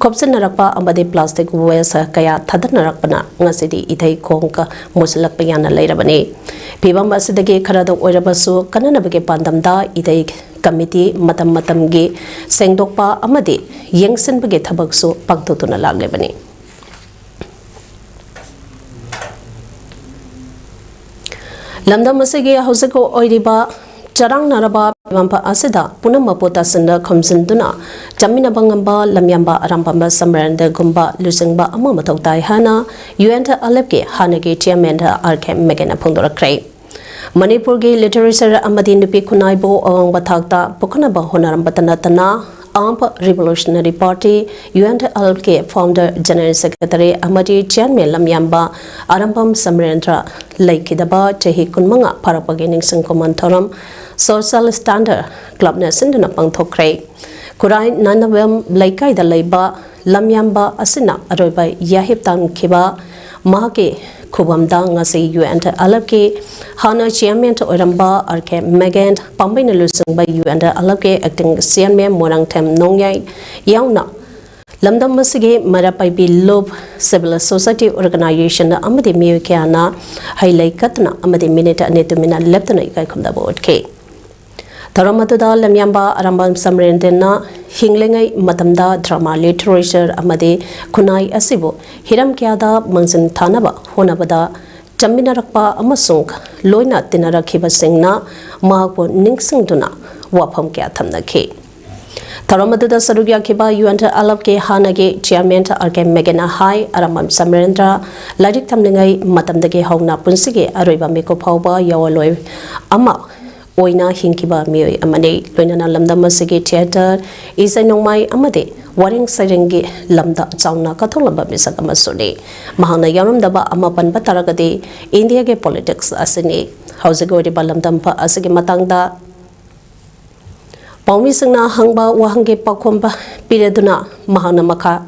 ꯈꯣꯞꯆꯤꯟꯅꯔꯛꯄ ꯑꯃꯗꯤ plastic waste ꯀꯌꯥ ꯊꯥꯗꯅꯔꯛꯄꯅ ꯉꯁꯤꯗꯤ ꯏꯊꯩ ꯈꯣꯡꯒ ꯃꯨꯁꯤꯜꯂꯛꯄ ꯌꯥꯅ ꯂꯩꯔꯕꯅꯤ꯫ ꯐꯤꯕꯝ ꯑꯁꯤꯗꯒꯤ ꯈꯔꯗ ꯑꯣꯏꯔꯕꯁꯨ ꯀꯟꯅꯅꯕꯒꯤ ꯄꯥꯟꯗꯝꯗ ꯏꯊꯩ ꯀꯃꯤꯇꯤ ꯃꯇꯝ ꯃꯇꯝꯒꯤ ꯁꯦꯡꯗꯣꯛꯄ ꯑꯃꯗꯤ ꯌꯦꯡꯁꯤꯟꯕꯒꯤ ꯊꯕꯛꯁꯨ ꯄꯥꯡꯊꯣꯛꯇꯨꯅ ꯂꯥꯛꯂꯤꯕꯅꯤ꯫ ꯂꯝꯗꯝ ꯑꯁꯤꯒꯤ ꯍꯧꯖꯤꯛ ꯑꯣꯏꯔꯤꯕ ꯆꯔꯥꯡꯅꯔꯕ ꯐꯤꯕꯝ ꯑꯁꯤꯗ ꯄꯨꯝꯅꯃꯛꯄꯨ ꯇꯥꯁꯤꯟꯅ ꯈꯣꯝꯖꯤꯟꯗꯨꯅ ꯆꯠꯃꯤꯟꯅꯕ ꯉꯝꯕ ꯂꯝꯌꯥꯝꯕ ꯑꯔꯥꯝꯕꯝꯕ ꯁꯃꯔꯦꯟꯗ꯭ꯔꯒꯨꯝꯕ ꯂꯨꯆꯤꯡꯕ ꯑꯃ ꯃꯊꯧ ꯇꯥꯏ ꯍꯥꯏꯅ ꯌꯨ ꯑꯦꯟ ꯑꯦꯜ ꯑꯦꯐꯀꯤ ꯍꯥꯟꯅꯒꯤ ꯆꯤꯌꯔꯃꯦꯟ ꯑꯥꯔ ꯀꯦ ꯃꯦꯒꯟꯅ ꯐꯣꯡꯗꯣꯔꯛꯈ꯭ꯔꯦ꯫ ꯃꯅꯤꯄꯨꯔꯒꯤ ꯂꯤꯇꯔꯦꯆꯔ ꯑꯃꯗꯤ ꯅꯨꯄꯤ ꯈꯨꯟꯅꯥꯏꯕꯨ ꯑꯋꯥꯡꯕ ꯊꯥꯛꯇ ꯄꯨꯈꯠꯅꯕ ꯍꯣꯠꯅꯔꯝꯕꯇ ꯅꯠꯇꯅ, Armed Revolutionary Party, U N L ꯑꯦꯐꯀꯤ founder, general secretary ꯑꯃꯗꯤ chairman ꯂꯝꯌꯥꯝꯕ ꯑꯔꯥꯝꯕꯝ ꯁꯃꯔꯦꯟꯗ꯭ꯔ ꯂꯩꯈꯤꯗꯕ ꯆꯍꯤ ꯀꯨꯟꯃꯉꯥ ꯐꯥꯔꯛꯄꯒꯤ ꯅꯤꯡꯁꯤꯡ ꯈꯨꯃꯟ ꯊꯧꯔꯝ Social Standard Clubꯅ ꯁꯤꯟꯗꯨꯅ ꯄꯥꯡꯊꯣꯛꯈ꯭ꯔꯦ꯫ ꯈꯨꯔꯥꯏ ꯅꯥꯅꯕꯦꯝ ꯂꯩꯀꯥꯏꯗ ꯂꯩꯕ ꯂꯝꯌꯥꯝꯕ ꯑꯁꯤꯅ ꯑꯔꯣꯏꯕ ꯌꯥꯍꯤꯞ ꯇꯥꯟꯈꯤꯕ ꯃꯍꯥꯛꯀꯤ ꯈꯨꯕꯝꯗ ꯉꯁꯤ ꯌꯨ ꯑꯦꯟ ꯑꯦꯜ ꯑꯦꯐꯀꯤ ꯍꯥꯟꯅ ꯆꯤꯌꯔꯃꯦꯟ ꯑꯣꯏꯔꯝꯕ ꯑꯥꯔ ꯀꯦ ꯃꯦꯒꯟ, ꯄꯥꯝꯕꯩꯅ ꯂꯨꯆꯤꯡꯕ ꯌꯨ ꯑꯦꯟ ꯑꯦꯜ ꯑꯦꯐꯀꯤ acting chairman ꯃꯣꯏꯔꯥꯡꯊꯦꯝ ꯅꯣꯡꯌꯥꯏ ꯌꯥꯎꯅ ꯂꯝꯗꯝ ꯑꯁꯤꯒꯤ ꯃꯩꯔꯥ ꯄꯥꯏꯕꯤ ꯂꯨꯞ, civil society organization ꯑꯃꯗꯤ ꯃꯤꯑꯣꯏ ꯀꯌꯥꯅ ꯍꯩ ꯂꯩ ꯀꯠꯇꯨꯅ ꯑꯃꯗꯤ ꯃꯤꯅꯤꯠ ꯑꯅꯤ ꯇꯨꯃꯤꯟꯅ ꯂꯦꯞꯇꯨꯅ ꯏꯀꯥꯏ ꯈꯨꯝꯅꯕ ꯎꯠꯈꯤ꯫ ꯊꯧꯔꯝ ꯑꯗꯨꯗ ꯂꯝꯌꯥꯝꯕ ꯑꯔꯥꯝꯕꯝ ꯁꯃꯔꯦꯟꯗ꯭ꯔꯅ ꯍꯤꯡꯂꯤꯉꯩ ꯃꯇꯝꯗ drama, literature ꯑꯃꯗꯤ ꯈꯨꯟꯅꯥꯏ ꯑꯁꯤꯕꯨ ꯍꯤꯔꯝ ꯀꯌꯥꯗ ꯃꯥꯡꯖꯤꯟ ꯊꯥꯅꯕ ꯍꯣꯠꯅꯕꯗ ꯆꯠꯃꯤꯟꯅꯔꯛꯄ ꯑꯃꯁꯨꯡ ꯂꯣꯏꯅ ꯇꯤꯟꯅꯔꯛꯈꯤꯕꯁꯤꯡꯅ ꯃꯍꯥꯛꯄꯨ ꯅꯤꯡꯁꯤꯡꯗꯨꯅ ꯋꯥꯐꯝ ꯀꯌꯥ ꯊꯝꯅꯈꯤ꯫ ꯊꯧꯔꯝ ꯑꯗꯨꯗ ꯁꯔꯨꯛ ꯌꯥꯈꯤꯕ ꯌꯨ ꯑꯦꯟ ꯑꯦꯜ ꯑꯦꯐꯀꯤ ꯍꯥꯟꯅꯒꯤ ꯆꯤꯌꯔꯃꯦꯟ ꯑꯥꯔ ꯀꯦ ꯃꯦꯒꯟꯅ ꯍꯥꯏ, ꯑꯔꯥꯝꯕꯝ ꯁꯃꯔꯦꯟꯗ꯭ꯔ ꯂꯥꯏꯔꯤꯛ ꯇꯝꯂꯤꯉꯩ ꯃꯇꯝꯗꯒꯤ ꯍꯧꯅ ꯄꯨꯟꯁꯤꯒꯤ ꯑꯔꯣꯏꯕ ꯃꯤꯀꯨꯞ ꯐꯥꯎꯕ ꯌꯥꯑꯣꯟꯂꯣꯏ ꯑꯃ ꯑꯣꯏꯅ ꯍꯤꯡꯈꯤꯕ ꯃꯤꯑꯣꯏ ꯑꯃꯅꯤ꯫ ꯂꯣꯏꯅꯅ ꯂꯝꯗꯝ ꯑꯁꯤꯒꯤ theatre, ꯏꯁꯩ ꯅꯣꯡꯃꯥꯏ ꯑꯃꯗꯤ ꯋꯥꯔꯦꯡ ꯁꯩꯔꯦꯡꯒꯤ ꯂꯝꯗ ꯆꯥꯎꯅ ꯀꯠꯊꯣꯛꯂꯝꯕ ꯃꯤꯁꯛ ꯑꯃꯁꯨꯅꯤ꯫ ꯃꯍꯥꯛꯅ ꯌꯥꯎꯔꯝꯗꯕ ꯑꯃ ꯄꯟꯕ ꯇꯥꯔꯒꯗꯤ ꯏꯟꯗꯤꯌꯥꯒꯤ politics ꯑꯁꯤꯅꯤ꯫ ꯍꯧꯖꯤꯛ ꯑꯣꯏꯔꯤꯕ ꯂꯝꯗꯝ ꯑꯁꯤꯒꯤ ꯃꯇꯥꯡꯗ ꯄꯥꯎꯃꯤꯁꯤꯡꯅ ꯍꯪꯕ ꯋꯥꯍꯪꯒꯤ ꯄꯥꯎꯈꯨꯝ ꯄꯤꯔꯗꯨꯅ ꯃꯍꯥꯛꯅ ꯃꯈꯥ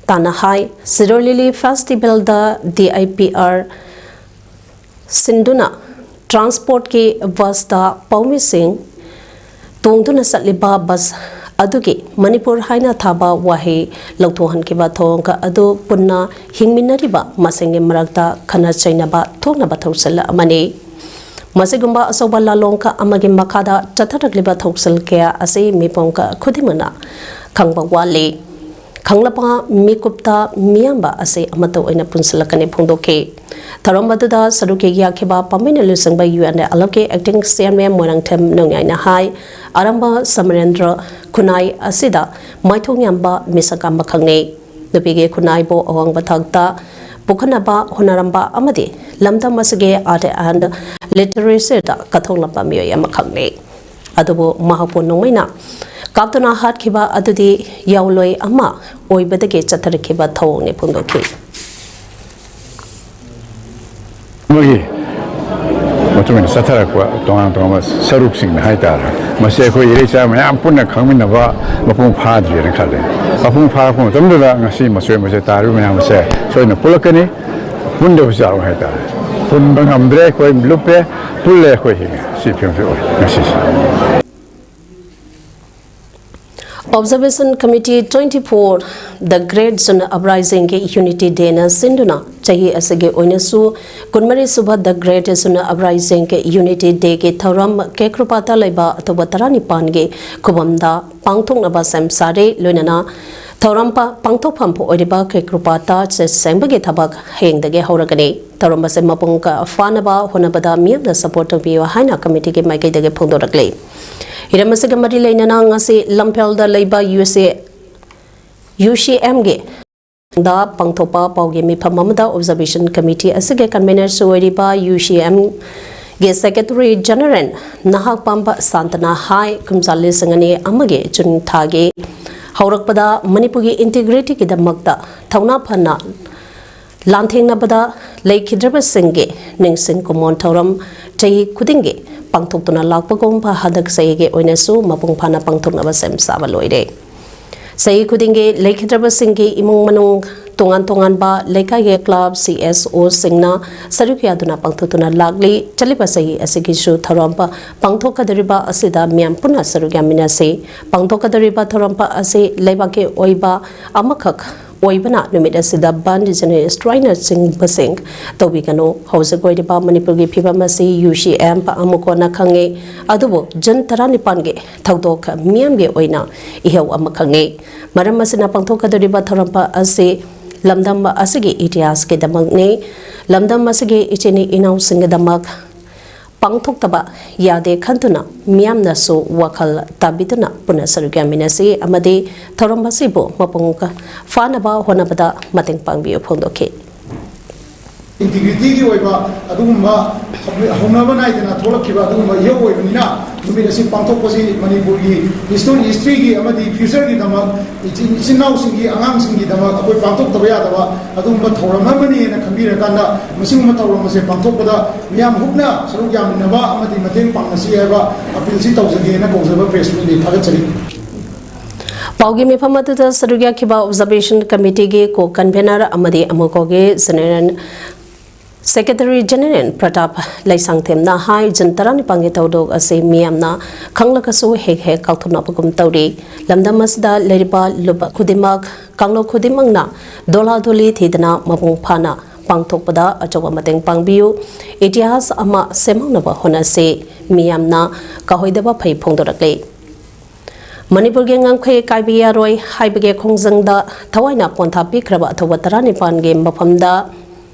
ꯇꯥꯅ ꯍꯥꯏ, ꯁꯤꯔꯣꯏ ꯂꯤꯂꯤ festivalꯗ D I P R ꯁꯤꯟꯗꯨꯅ transportꯀꯤ busꯇ ꯄꯥꯎꯃꯤꯁꯤꯡ ꯇꯣꯡꯗꯨꯅ ꯆꯠꯂꯤꯕ bus ꯑꯗꯨꯒꯤ ꯃꯅꯤꯄꯨꯔ ꯍꯥꯏꯅ ꯊꯥꯕ ꯋꯥꯍꯩ ꯂꯧꯊꯣꯛꯍꯟꯈꯤꯕ ꯊꯧꯑꯣꯡ ꯑꯗꯨ ꯄꯨꯟꯅ ꯍꯤꯡꯃꯤꯟꯅꯔꯤꯕ ꯃꯁꯦꯟꯒꯤ ꯃꯔꯛꯇ ꯈꯠꯅ ꯆꯩꯅꯕ ꯊꯣꯛꯅꯕ ꯊꯧꯁꯤꯜ ꯑꯃꯅꯤ꯫ ꯃꯁꯤꯒꯨꯝꯕ ꯑꯆꯧꯕ ꯂꯥꯂꯣꯡ ꯑꯃꯒꯤ ꯃꯈꯥꯗ ꯆꯠꯊꯔꯛꯂꯤꯕ ꯊꯧꯁꯤꯜ ꯀꯌꯥ ꯑꯁꯤ ꯃꯤꯄꯨꯝ ꯈꯨꯗꯤꯡꯃꯛꯅ ꯈꯪꯕ ꯋꯥꯠꯂꯤ꯫ ꯈꯪꯂꯕ ꯃꯤꯀꯨꯞꯇ ꯃꯤꯌꯥꯝꯕ ꯑꯁꯤ ꯑꯃꯠꯇ ꯑꯣꯏꯅ ꯄꯨꯟꯁꯤꯜꯂꯛꯀꯅꯤ ꯐꯣꯡꯗꯣꯛꯈꯤ꯫ ꯊꯧꯔꯝ ꯑꯗꯨꯗ ꯁꯔꯨꯛ ꯌꯥꯈꯤꯕ ꯄꯥꯝꯕꯩꯅ ꯂꯨꯆꯤꯡꯕ UNLFꯀꯤ acting chairman ꯃꯣꯏꯔꯥꯡꯊꯦꯝ ꯅꯣꯡꯌꯥꯏꯅ ꯍꯥꯏ, ꯑꯔꯝꯕ ꯁꯃꯔꯦꯟꯗ꯭ꯔ ꯈꯨꯟꯅꯥꯏ ꯑꯁꯤꯗ ꯃꯥꯏꯊꯣꯡ ꯌꯥꯝꯕ ꯃꯤꯁꯛ ꯑꯃꯈꯛꯅꯤ꯫ ꯅꯨꯄꯤꯒꯤ ꯈꯨꯟꯅꯥꯏꯕꯨ ꯑꯋꯥꯡꯕ ꯊꯥꯛꯇ ꯄꯨꯈꯠꯅꯕ ꯍꯣꯠꯅꯔꯝꯕ ꯑꯃꯗꯤ ꯂꯝꯗꯝ ꯑꯁꯤꯒꯤ art and literatureꯗ ꯀꯠꯊꯣꯛꯂꯝꯕ ꯃꯤꯑꯣꯏ ꯑꯃꯈꯛꯅꯤ꯫ ꯑꯗꯨꯕꯨ ꯃꯍꯥꯛꯄꯨ ꯅꯣꯡꯃꯩꯅ ꯀꯥꯞꯇꯨꯅ ꯍꯥꯠꯈꯤꯕ ꯑꯗꯨꯗꯤ ꯌꯥꯑꯣꯟꯂꯣꯏ ꯑꯃ ꯑꯣꯏꯕꯗꯒꯤ ꯆꯠꯊꯔꯛꯈꯤꯕ ꯊꯧꯑꯣꯡꯅꯤ ꯐꯣꯡꯗꯣꯛꯈꯤ꯫ ꯑꯃꯒꯤ ꯃꯇꯨꯡ ꯏꯟꯅ ꯆꯠꯊꯔꯛꯄ ꯇꯣꯉꯥꯟ ꯇꯣꯉꯥꯟꯕ ꯁꯔꯨꯛꯁꯤꯡꯅ ꯍꯥꯏꯇꯥꯔꯦ, ꯃꯁꯤ ꯑꯩꯈꯣꯏ ꯏꯔꯩꯆꯥ ꯃꯌꯥꯝ ꯄꯨꯟꯅ ꯈꯪꯃꯤꯟꯅꯕ ꯃꯄꯨꯡ ꯐꯥꯗ꯭ꯔꯤꯅ ꯈꯜꯂꯦ꯫ ꯃꯄꯨꯡ ꯐꯥꯔꯛꯄ ꯃꯇꯝꯗꯨꯗ ꯉꯁꯤ ꯃꯆꯣꯏ ꯃꯆꯣꯏ ꯇꯥꯔꯤꯕ ꯃꯌꯥꯝ ꯑꯁꯦ ꯁꯣꯏꯗꯅ ꯄꯨꯜꯂꯛꯀꯅꯤ꯫ ꯄꯨꯟꯗꯕꯁꯨ ꯌꯥꯔꯣꯏ ꯍꯥꯏꯇꯥꯔꯦ꯫ ꯄꯨꯟꯕ ꯉꯝꯗ꯭ꯔꯦ, ꯑꯩꯈꯣꯏ ꯂꯨꯞꯄꯦ꯫ ꯄꯨꯜꯂꯦ, ꯑꯩꯈꯣꯏ ꯍꯤꯡꯉꯦ꯫ ꯁꯤ ꯐꯤꯕꯝꯁꯤ ꯑꯣꯏ ꯉꯁꯤꯁꯦ꯫ Observation Committee twenty four, The Great Zuna Uprisingꯒꯤ Unity Dayꯅ ꯁꯤꯟꯗꯨꯅ ꯆꯍꯤ ꯑꯁꯤꯒꯤ ꯑꯣꯏꯅꯁꯨ ꯀꯨꯟꯃꯔꯤ ꯁꯨꯕ The Great Zuna Uprisingꯒꯤ Unity Dayꯒꯤ ꯊꯧꯔꯝ ꯀꯦꯀ꯭ꯔꯨꯄꯥꯇ ꯂꯩꯕ ꯑꯊꯧꯕ ꯇꯔꯥꯅꯤꯄꯥꯟꯒꯤ ꯈꯨꯕꯝꯗ ꯄꯥꯡꯊꯣꯛꯅꯕ ꯁꯦꯝ ꯁꯥꯔꯦ꯫ ꯂꯣꯏꯅꯅ ꯊꯧꯔꯝ ꯄꯥꯡꯊꯣꯛꯐꯝ ꯑꯣꯏꯔꯤꯕ ꯀꯦꯀ꯭ꯔꯨꯄꯥꯇ ꯆꯦ ꯁꯦꯡꯕꯒꯤ ꯊꯕꯛ ꯍꯌꯦꯡꯗꯒꯤ ꯍꯧꯔꯒꯅꯤ꯫ ꯊꯧꯔꯝ ꯑꯁꯤ ꯃꯄꯨꯡ ꯐꯥꯅꯕ ꯍꯣꯠꯅꯕꯗ ꯃꯤꯌꯥꯝꯅ support ꯇꯧꯕꯤꯌꯨ ꯍꯥꯏꯅ committeeꯒꯤ ꯃꯥꯏꯀꯩꯗꯒꯤ ꯐꯣꯡꯗꯣꯔꯛꯂꯤ꯫ ꯍꯤꯔꯝ ꯑꯁꯤꯒ ꯃꯔꯤ ꯂꯩꯅꯅ ꯉꯁꯤ ꯂꯝꯐꯦꯜꯗ ꯂꯩꯕ UCMꯒꯤ ꯗ ꯄꯥꯡꯊꯣꯛꯄ ꯄꯥꯎꯒꯤ ꯃꯤꯐꯝ ꯑꯃꯗ Observation Committee ꯑꯁꯤꯒꯤ convenerꯁꯨ ꯑꯣꯏꯔꯤꯕ UCMꯒꯤ Secretary General ꯅꯍꯥꯛ ꯄꯥꯝꯕ ꯁꯥꯟꯇꯅ ꯍꯥꯏ, ꯀꯨꯝꯖꯥ ꯂꯤꯁꯤꯡ ꯑꯅꯤ ꯑꯃꯒꯤ June ꯊꯥꯒꯤ ꯍꯧꯔꯛꯄꯗ ꯃꯅꯤꯄꯨꯔꯒꯤ integrityꯒꯤꯗꯃꯛꯇ ꯊꯧꯅꯥ ꯐꯅ ꯂꯥꯟꯊꯦꯡꯅꯕꯗ ꯂꯩꯈꯤꯗ꯭ꯔꯕꯁꯤꯡꯒꯤ ꯅꯤꯡꯁꯤꯡ ꯀꯨꯝꯑꯣꯟ ꯊꯧꯔꯝ ꯆꯍꯤ ꯈꯨꯗꯤꯡꯒꯤ ꯄꯥꯡꯊꯣꯛꯇꯨꯅ ꯂꯥꯛꯄꯒꯨꯝꯕ ꯍꯟꯗꯛ ꯆꯍꯤꯒꯤ ꯑꯣꯏꯅꯁꯨ ꯃꯄꯨꯡ ꯐꯥꯅ ꯄꯥꯡꯊꯣꯛꯅꯕ ꯁꯦꯝ ꯁꯥꯕ ꯂꯣꯏꯔꯦ꯫ ꯆꯍꯤ ꯈꯨꯗꯤꯡꯒꯤ ꯂꯩꯈꯤꯗ꯭ꯔꯕꯁꯤꯡꯒꯤ ꯏꯃꯨꯡ ꯃꯅꯨꯡ ꯇꯣꯉꯥꯟ ꯇꯣꯉꯥꯟꯕ ꯂꯩꯀꯥꯏꯒꯤ ꯀ꯭ꯂꯕ, ꯁꯤ ꯑꯦꯁ ꯑꯣꯁꯤꯡꯅ ꯁꯔꯨꯛ ꯌꯥꯗꯨꯅ ꯄꯥꯡꯊꯣꯛꯇꯨꯅ ꯂꯥꯛꯂꯤ꯫ ꯆꯠꯂꯤꯕ ꯆꯍꯤ ꯑꯁꯤꯒꯤꯁꯨ ꯊꯧꯔꯝ ꯄ-, ꯄꯥꯡꯊꯣꯛꯀꯗꯧꯔꯤꯕ ꯑꯁꯤꯗ ꯃꯤꯌꯥꯝ ꯄꯨꯟꯅ ꯁꯔꯨꯛ ꯌꯥꯃꯤꯟꯅꯁꯤ꯫ ꯄꯥꯡꯊꯣꯛꯀꯗꯧꯔꯤꯕ ꯊꯧꯔꯝ ꯄ-, ꯑꯁꯤ ꯂꯩꯕꯥꯛꯀꯤ ꯑꯣꯏꯕ ꯑꯃꯈꯛ ꯑꯣꯏꯕꯅ ꯅꯨꯃꯤꯠ ꯑꯁꯤꯗ ꯕꯟ, ꯖꯦꯅꯔꯦꯜ ꯁ꯭ꯇ꯭ꯔꯥꯏꯛꯅꯆꯤꯡꯕꯁꯤꯡ ꯇꯧꯕꯤꯒꯅꯨ꯫ ꯍꯧꯖꯤꯛ ꯑꯣꯏꯔꯤꯕ ꯃꯅꯤꯄꯨꯔꯒꯤ ꯐꯤꯕꯝ ꯑꯁꯤ ꯌꯨ ꯁꯤ ꯑꯦꯝ ꯄ-, ꯑꯃꯨꯛ ꯀꯣꯟꯅ ꯈꯪꯉꯤ, ꯑꯗꯨꯕꯨ ꯖꯨꯟ ꯇꯔꯥꯅꯤꯄꯥꯟꯒꯤ ꯊꯧꯗꯣꯛ ꯃꯤꯌꯥꯝꯒꯤ ꯑꯣꯏꯅ ꯏꯍꯧ ꯑꯃꯈꯛꯅꯤ꯫ ꯃꯔꯝ ꯑꯁꯤꯅ ꯄꯥꯡꯊꯣꯛꯀꯗꯧꯔꯤꯕ ꯊꯧꯔꯝ ꯄ-, ꯑꯁꯤ ꯂꯝꯗꯝ ꯑꯁꯤꯒꯤ ꯏꯇꯤꯍꯥꯁꯀꯤꯗꯃꯛꯅꯤ꯫ ꯂꯝꯗꯝ ꯑꯁꯤꯒꯤ ꯏꯆꯤꯟ ꯏꯅꯥꯎꯁꯤꯡꯒꯤꯗꯃꯛ ꯄꯥꯡꯊꯣꯛꯇꯕ ꯌꯥꯗꯦ ꯈꯟꯗꯨꯅ ꯃꯤꯌꯥꯝꯅꯁꯨ ꯋꯥꯈꯜ ꯇꯥꯕꯤꯗꯨꯅ ꯄꯨꯟꯅ ꯁꯔꯨꯛ ꯌꯥꯃꯤꯟꯅꯁꯤ ꯑꯃꯗꯤ ꯊꯧꯔꯝ ꯑꯁꯤꯕꯨ ꯃꯄꯨꯡ ꯐꯥꯅꯕ ꯍꯣꯠꯅꯕꯗ ꯃꯇꯦꯡ ꯄꯥꯡꯕꯤꯌꯨ ꯐꯣꯡꯗꯣꯛꯈꯤ꯫ ꯏꯟꯇꯤꯒ꯭ꯔꯤꯇꯤꯒꯤ ꯑꯣꯏꯕ ꯑꯗꯨꯒꯨꯝꯕ ꯍꯧꯅꯕ ꯅꯥꯏꯗꯅ ꯊꯣꯛꯂꯛꯈꯤꯕ ꯑꯗꯨꯒꯨꯝꯕ ꯏꯍꯧ ꯑꯣꯏꯕꯅꯤꯅ, ꯅꯨꯃꯤꯠ ꯑꯁꯤ ꯄꯥꯡꯊꯣꯛꯄꯁꯤ ꯃꯅꯤꯄꯨꯔꯒꯤ ꯍꯤꯁꯇꯣꯔꯤ, ꯍꯤꯁꯇ꯭ꯔꯤꯒꯤ ꯑꯃꯗꯤ ꯐ꯭ꯌꯨꯆꯔꯒꯤꯗꯃꯛ, ꯏꯆꯤꯟ ꯏꯆꯤꯟ ꯏꯅꯥꯎꯁꯤꯡꯒꯤ, ꯑꯉꯥꯡꯁꯤꯡꯒꯤꯗꯃꯛ ꯑꯩꯈꯣꯏ ꯄꯥꯡꯊꯣꯛꯇꯕ ꯌꯥꯗꯕ ꯑꯗꯨꯒꯨꯝꯕ ꯊꯧꯔꯝ ꯑꯃꯅꯤꯅ ꯈꯟꯕꯤꯔꯀꯥꯟꯗ, ꯃꯁꯤꯒꯨꯝꯕ ꯊꯧꯔꯝ ꯑꯁꯦ ꯄꯥꯡꯊꯣꯛꯄꯗ ꯃꯤꯌꯥꯝ ꯍꯨꯞꯅ ꯁꯔꯨꯛ ꯌꯥꯃꯤꯟꯅꯕ ꯑꯃꯗꯤ ꯃꯇꯦꯡ ꯄꯥꯡꯅꯁꯤ ꯍꯥꯏꯕ ꯑꯄꯤꯜꯁꯤ ꯇꯧꯖꯒꯦꯅ ꯀꯧꯖꯕ ꯄ꯭ꯔꯦꯁ ꯃꯤꯠꯅꯤ꯫ ꯊꯥꯒꯠꯆꯔꯤ꯫ ꯄꯥꯎꯒꯤ ꯃꯤꯐꯝ ꯑꯗꯨꯗ ꯁꯔꯨꯛ ꯌꯥꯈꯤꯕ ꯑꯣꯕꯖꯥꯔꯕꯦꯁꯟ ꯀꯃꯤꯇꯤꯒꯤ ꯀꯣ ꯀꯟꯚꯦꯅꯔ ꯑꯃꯗꯤ ꯑꯃꯨꯀꯣꯒꯤ ꯖꯦꯅꯔꯦꯜ ꯁꯦꯀ꯭ꯔꯦꯇꯔꯤ ꯖꯦꯅꯔꯦꯜ ꯄ꯭ꯔꯇꯥꯞ ꯂꯩꯁꯥꯡꯊꯦꯝꯅ ꯍꯥꯏ, ꯖꯨꯟ ꯇꯔꯥꯅꯤꯄꯥꯟꯒꯤ ꯊꯧꯗꯣꯛ ꯑꯁꯤ ꯃꯤꯌꯥꯝꯅ ꯈꯪꯂꯒꯁꯨ ꯍꯦꯛ ꯍꯦꯛ ꯀꯥꯎꯊꯣꯛꯅꯕꯒꯨꯝ ꯇꯧꯔꯤ꯫ ꯂꯝꯗꯝ ꯑꯁꯤꯗ ꯂꯩꯔꯤꯕ ꯂꯨꯞ ꯈꯨꯗꯤꯡꯃꯛ, ꯀꯥꯡꯂꯨꯞ ꯈꯨꯗꯤꯡꯃꯛꯅ ꯗꯣꯂꯥ ꯗꯣꯂꯤ ꯊꯤꯗꯅ ꯃꯄꯨꯡ ꯐꯥꯅ ꯄꯥꯡꯊꯣꯛꯄꯗ ꯑꯆꯧꯕ ꯃꯇꯦꯡ ꯄꯥꯡꯕꯤꯌꯨ꯫ ꯏꯇꯤꯍꯥꯁ ꯑꯃ ꯁꯦꯝꯍꯧꯅꯕ ꯍꯣꯠꯅꯁꯤ꯫ ꯃꯤꯌꯥꯝꯅ ꯀꯥꯎꯍꯣꯏꯗꯕ ꯐꯩ ꯐꯣꯡꯗꯣꯔꯛꯂꯤ꯫ ꯃꯅꯤꯄꯨꯔꯒꯤ ꯉꯝꯈꯩ ꯀꯥꯏꯕ ꯌꯥꯔꯣꯏ ꯍꯥꯏꯕꯒꯤ ꯈꯣꯡꯖꯪꯗ ꯊꯋꯥꯏꯅ ꯄꯣꯟꯊꯥ ꯄꯤꯈ꯭ꯔꯕ ꯑꯊꯧꯕ ꯇꯔꯥꯅꯤꯄꯥꯟꯒꯤ ꯃꯐꯝꯗ